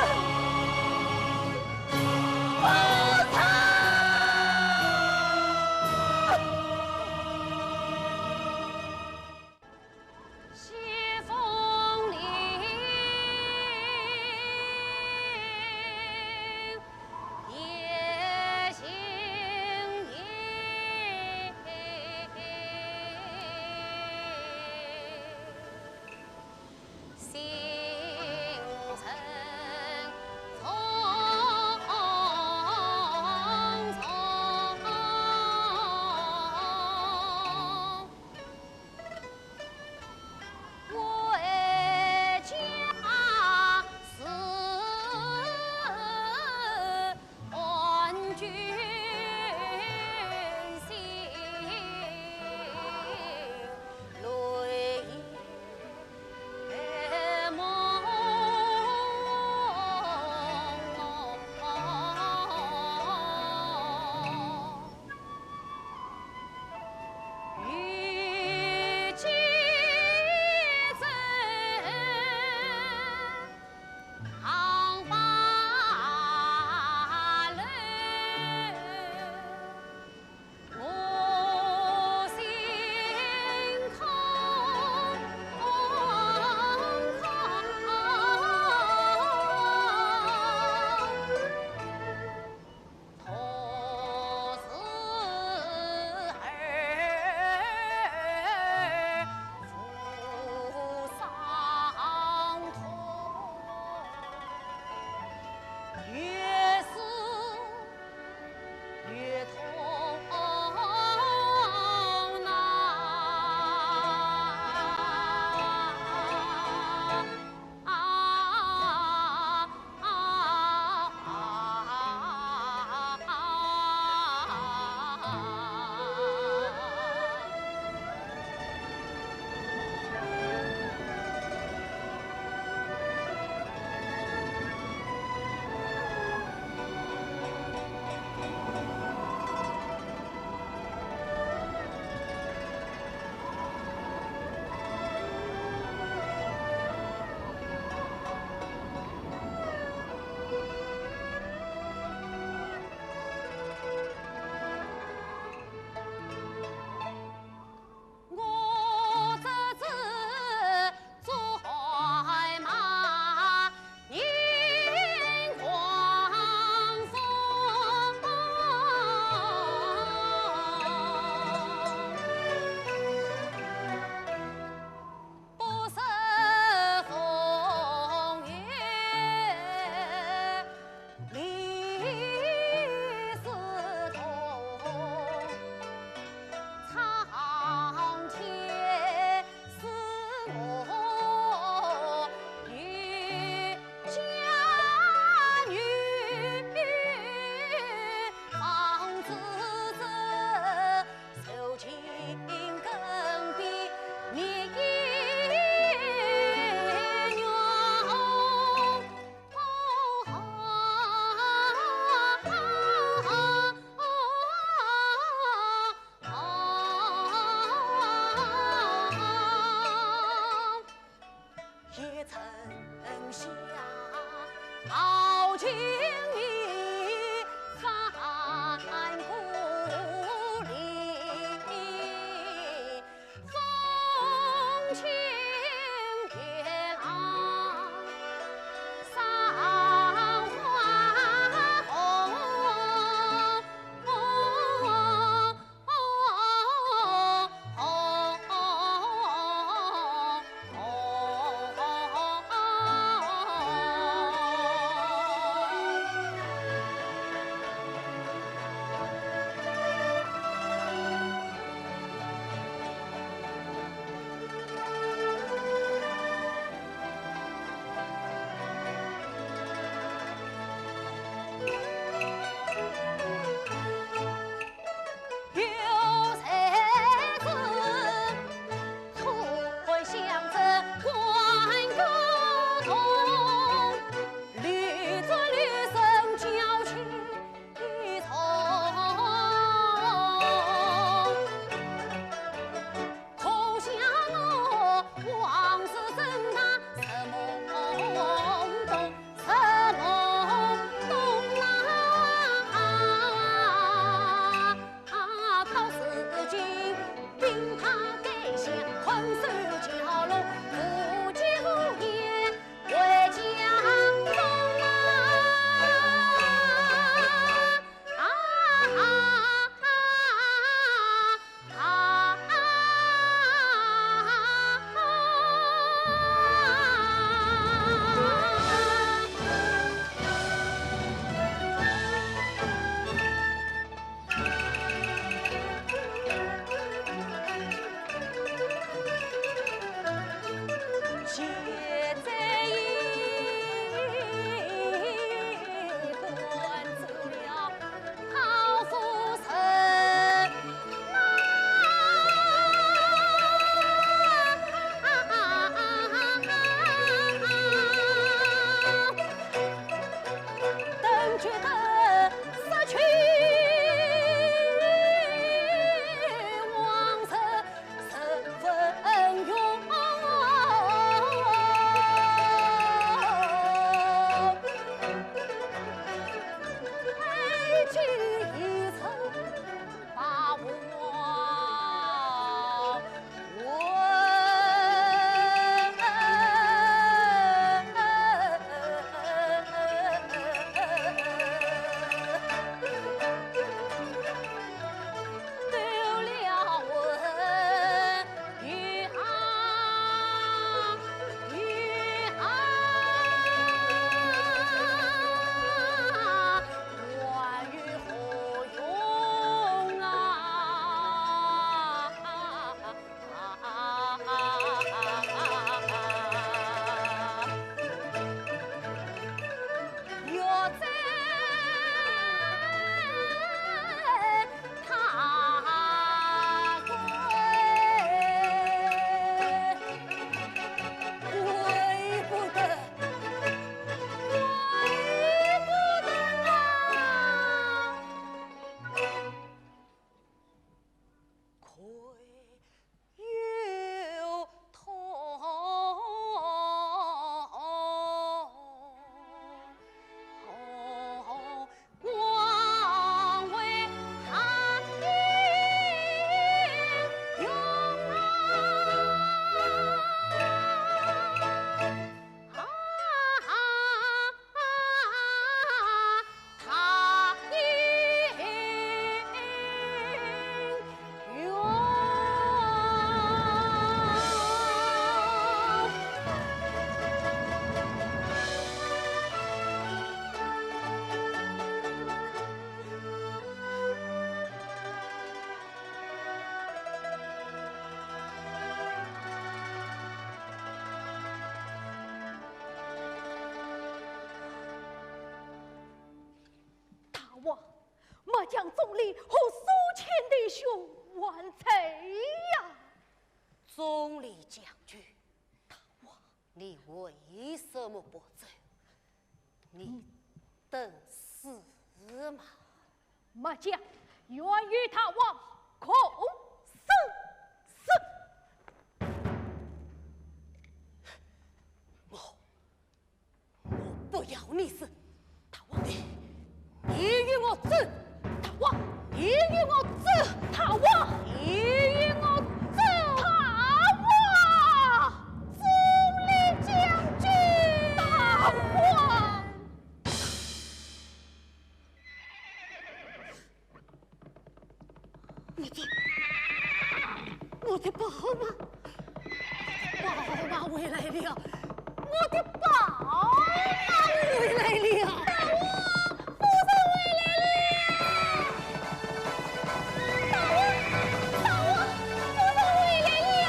大王，末将钟离和苏乾弟兄还在将军，大王，你为什么不走？你等死吗？末将愿与大王共生死。我 我不要你死，大王，你，你与我走，大王，你与我走，大王，你与我走，大王，钟离将军，大王。 我的，我的宝马，宝马回来了，我的宝马回来了。大王，夫人回来了。大王，大王，夫人回来了。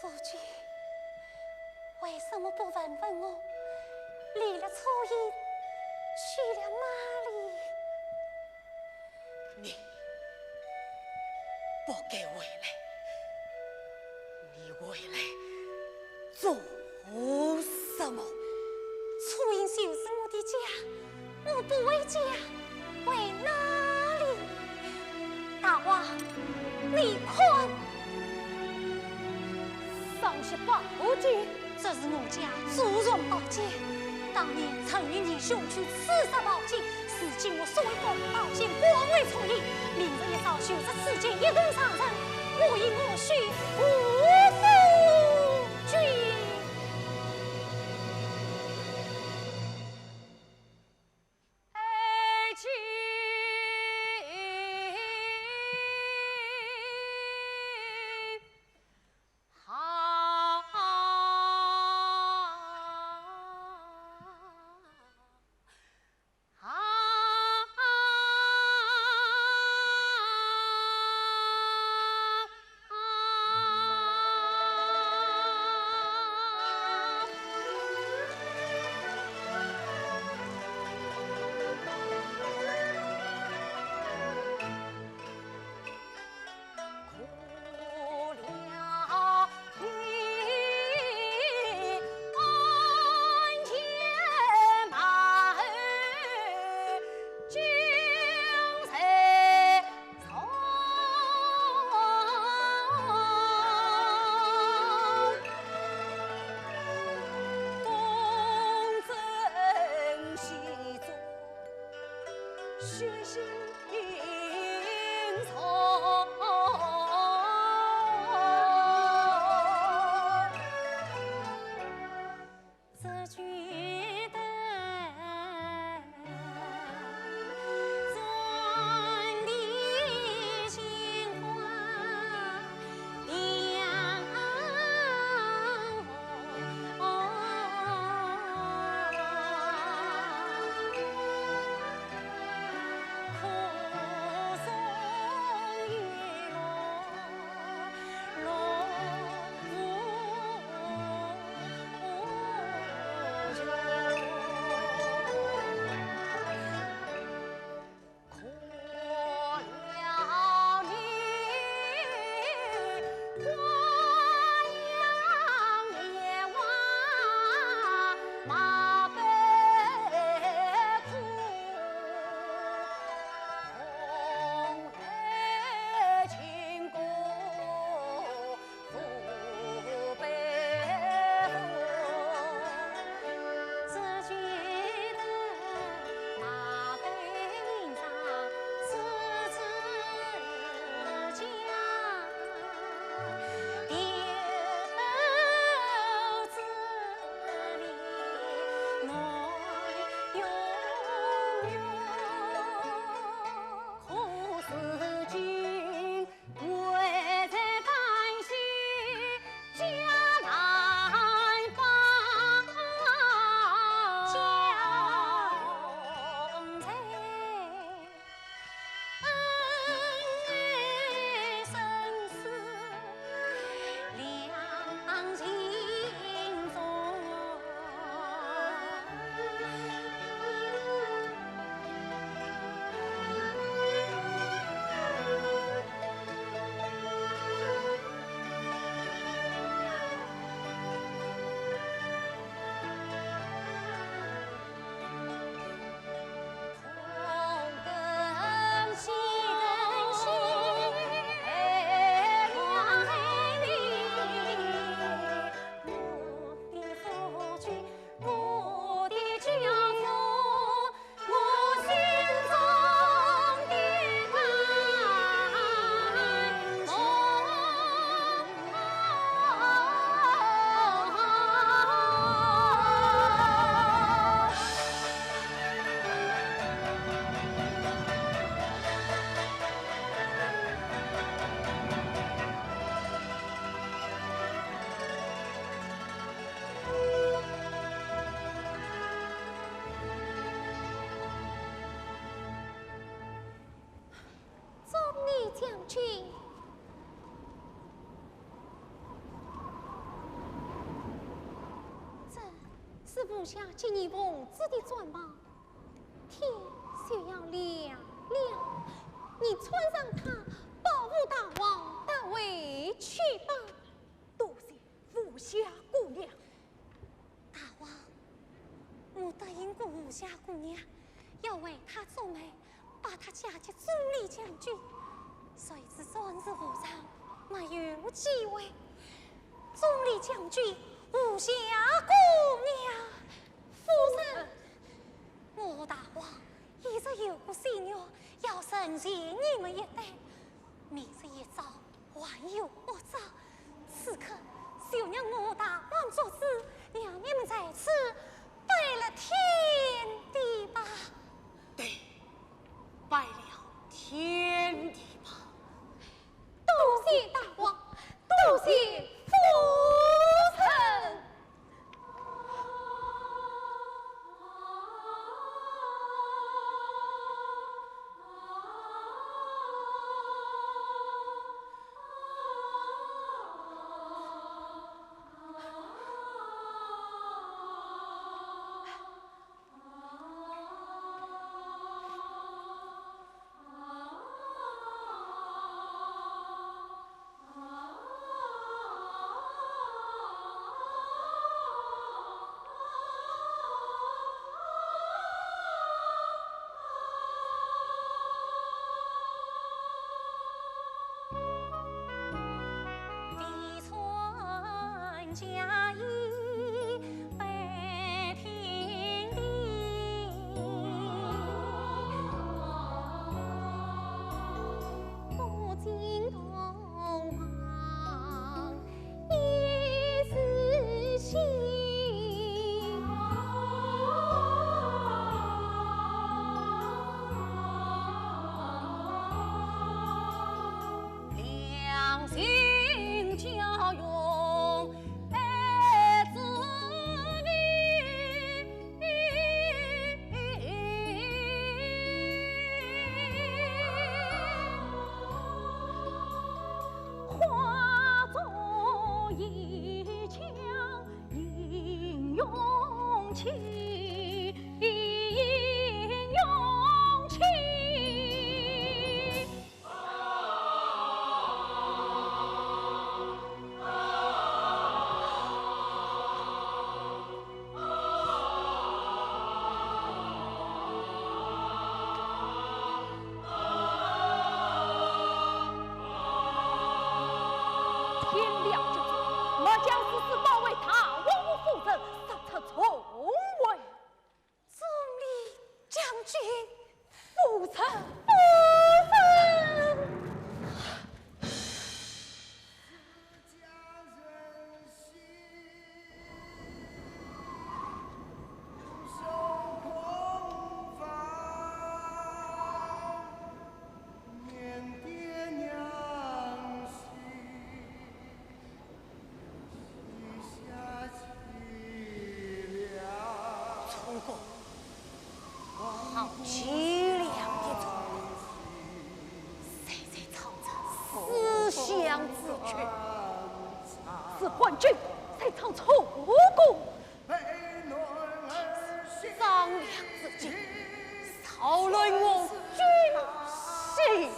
夫君，为什么不问问我，离了初音去了哪里？你不该回来，你回来做什么？初音就是我的家， 我不回家，回哪里？大王，你看。双喜宝剑，这是我家祖传宝剑。当年陈云年雄取赤色宝剑，如今我收回这宝剑，还给初音。明日一早就着此剑一同上阵，我与我婿无所惧。无暇接你奉旨的转忙，天就要亮了，你穿上它，保护大王，带回去吧。多谢无暇姑娘。大王，我答应过无暇姑娘，要为她做媒， 把她嫁给钟离将军，谁知转世无常，没有机会。钟离将军，无暇姑娘。夫人，我大王一直有个心愿，要成全你们一对，明日一朝， 还有不早，此刻就让我大王做主，让你们在此拜了天地吧。对，拜了天地吧。多谢大王，多谢夫人。 天亮之际，末将誓死保卫大王和夫人，上出重围。 钟离将军，夫人，夫人。楚国，好凄凉的楚国，谁在操这思乡之曲？是昏君在唱楚国。 天子张良之际，扰乱我军心。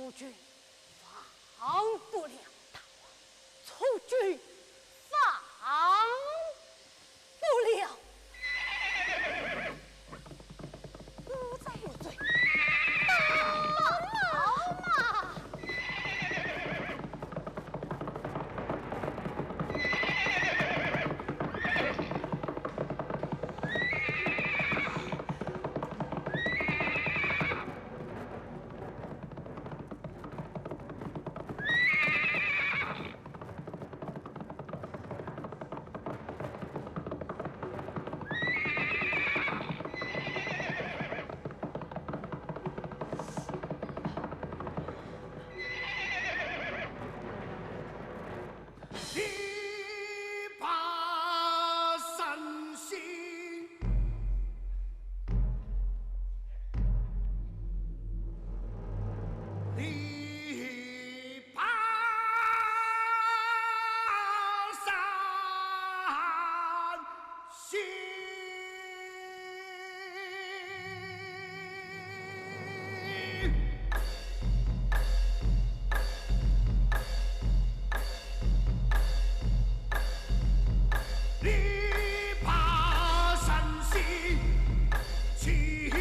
夫君放不了大王，夫君放不了。无罪，无罪，大王嘛！ 第八三星，第八三星。 第八三星，岂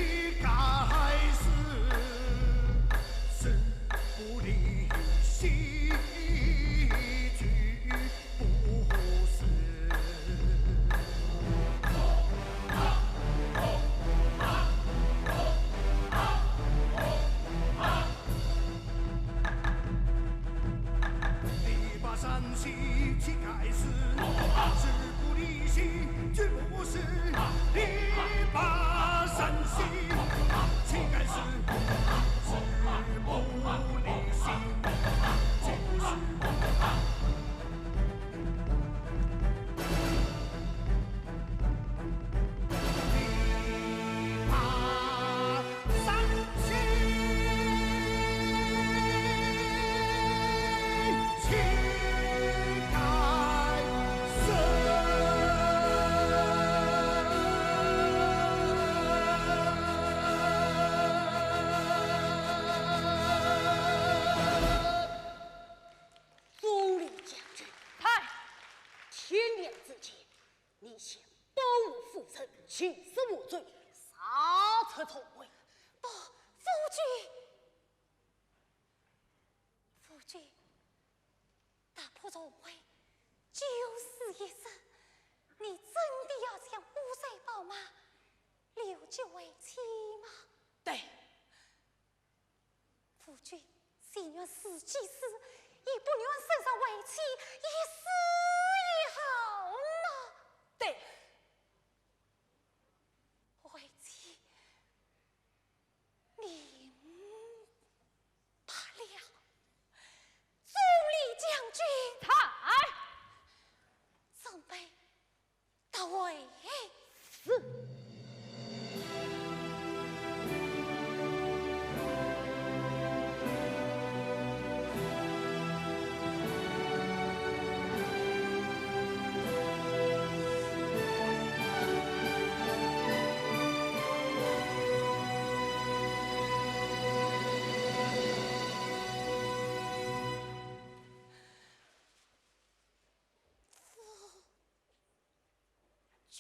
该是生不离死，死不死。 第八三星，岂该是生不离死，死不死。第八三星，岂该是生不离死，死不死。朱棣将军。在。天亮之前，你向保护夫人起誓无罪，杀出重围。不，夫君，夫君，打破重围，九死一生，你真的要将乌纱宝马留给为妻吗？对。 夫君，情愿自己死，也不愿身上为妻一丝一毫呢。对。为妻，命罢了。朱棣将军。在。准备 大会。是。夫君。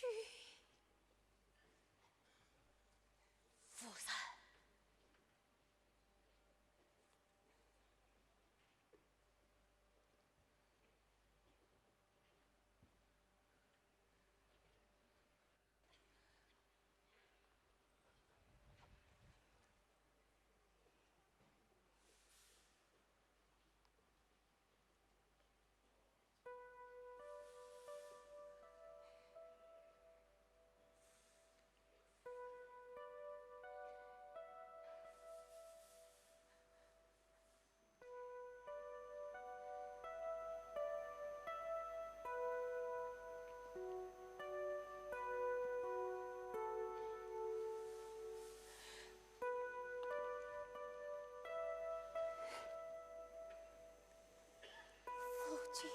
夫人。夫君，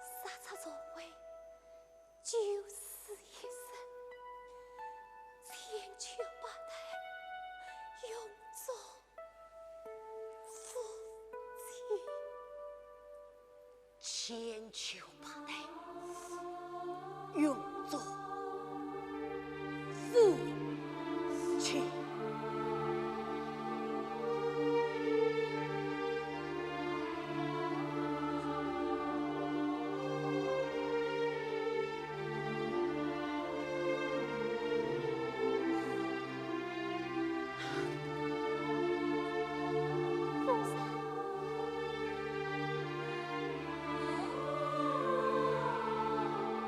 杀出重围，九死一生，千秋百代永终千秋把泪，永作夫妻。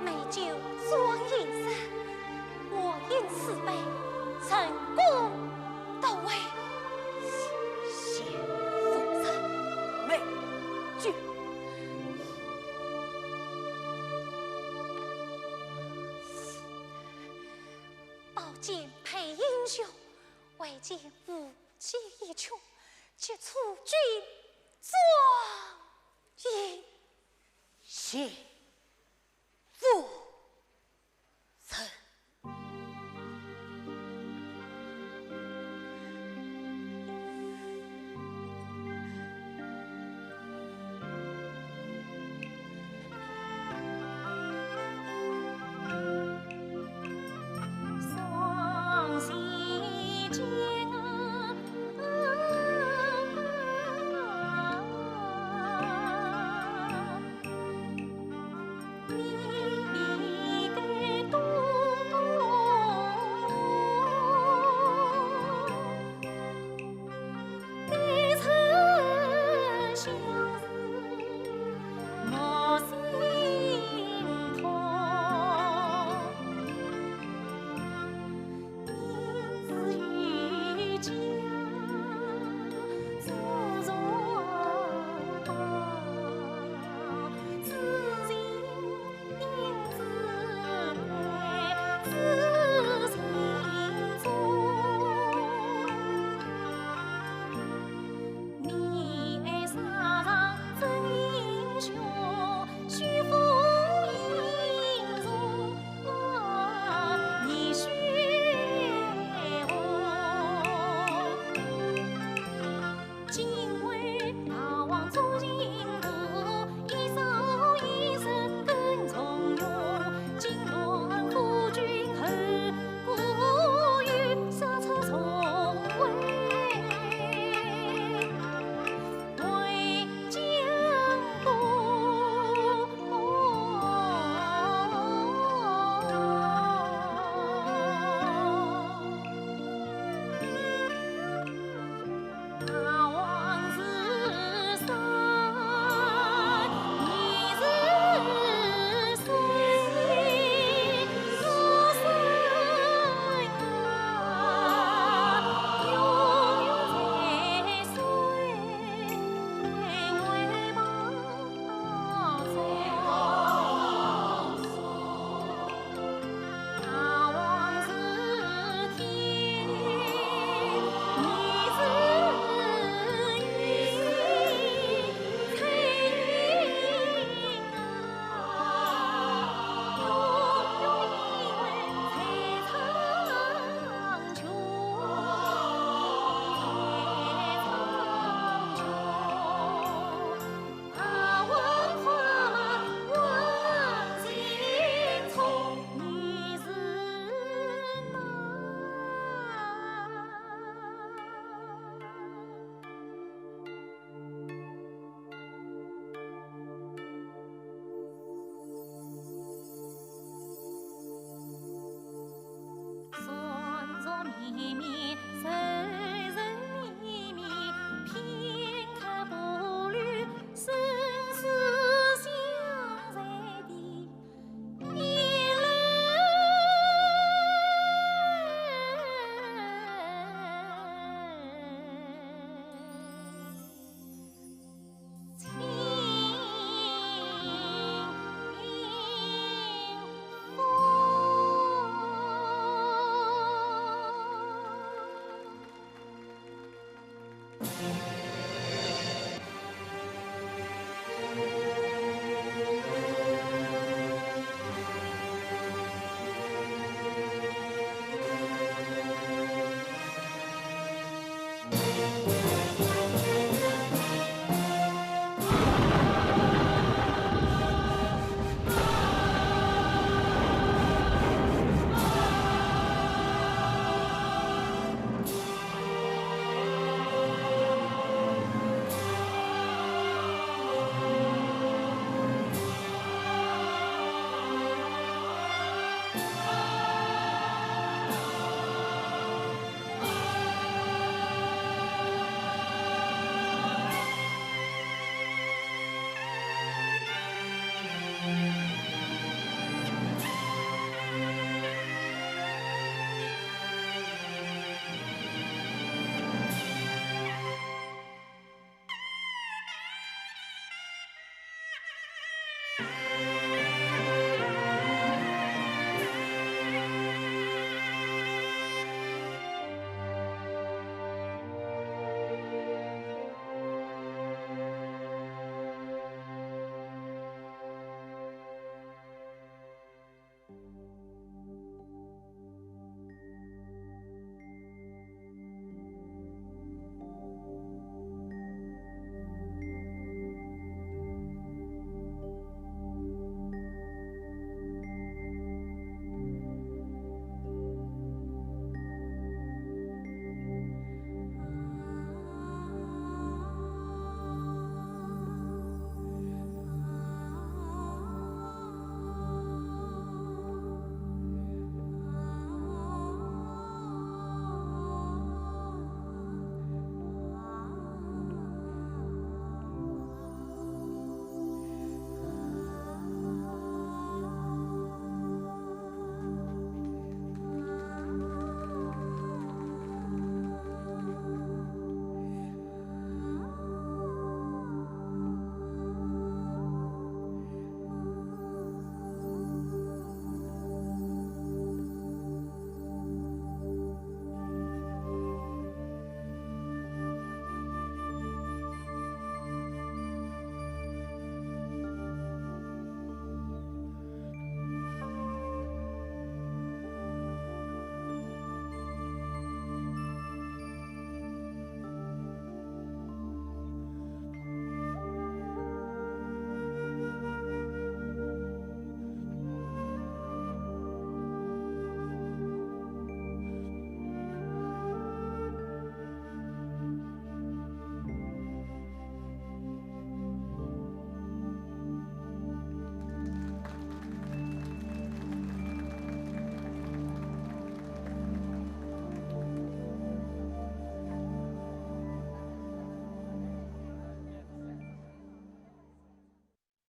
美酒壮饮山，我饮此杯，成功到位。谢夫人。美酒。宝剑配英雄，唯见无计一穷，急促君 壮饮。谢夫人。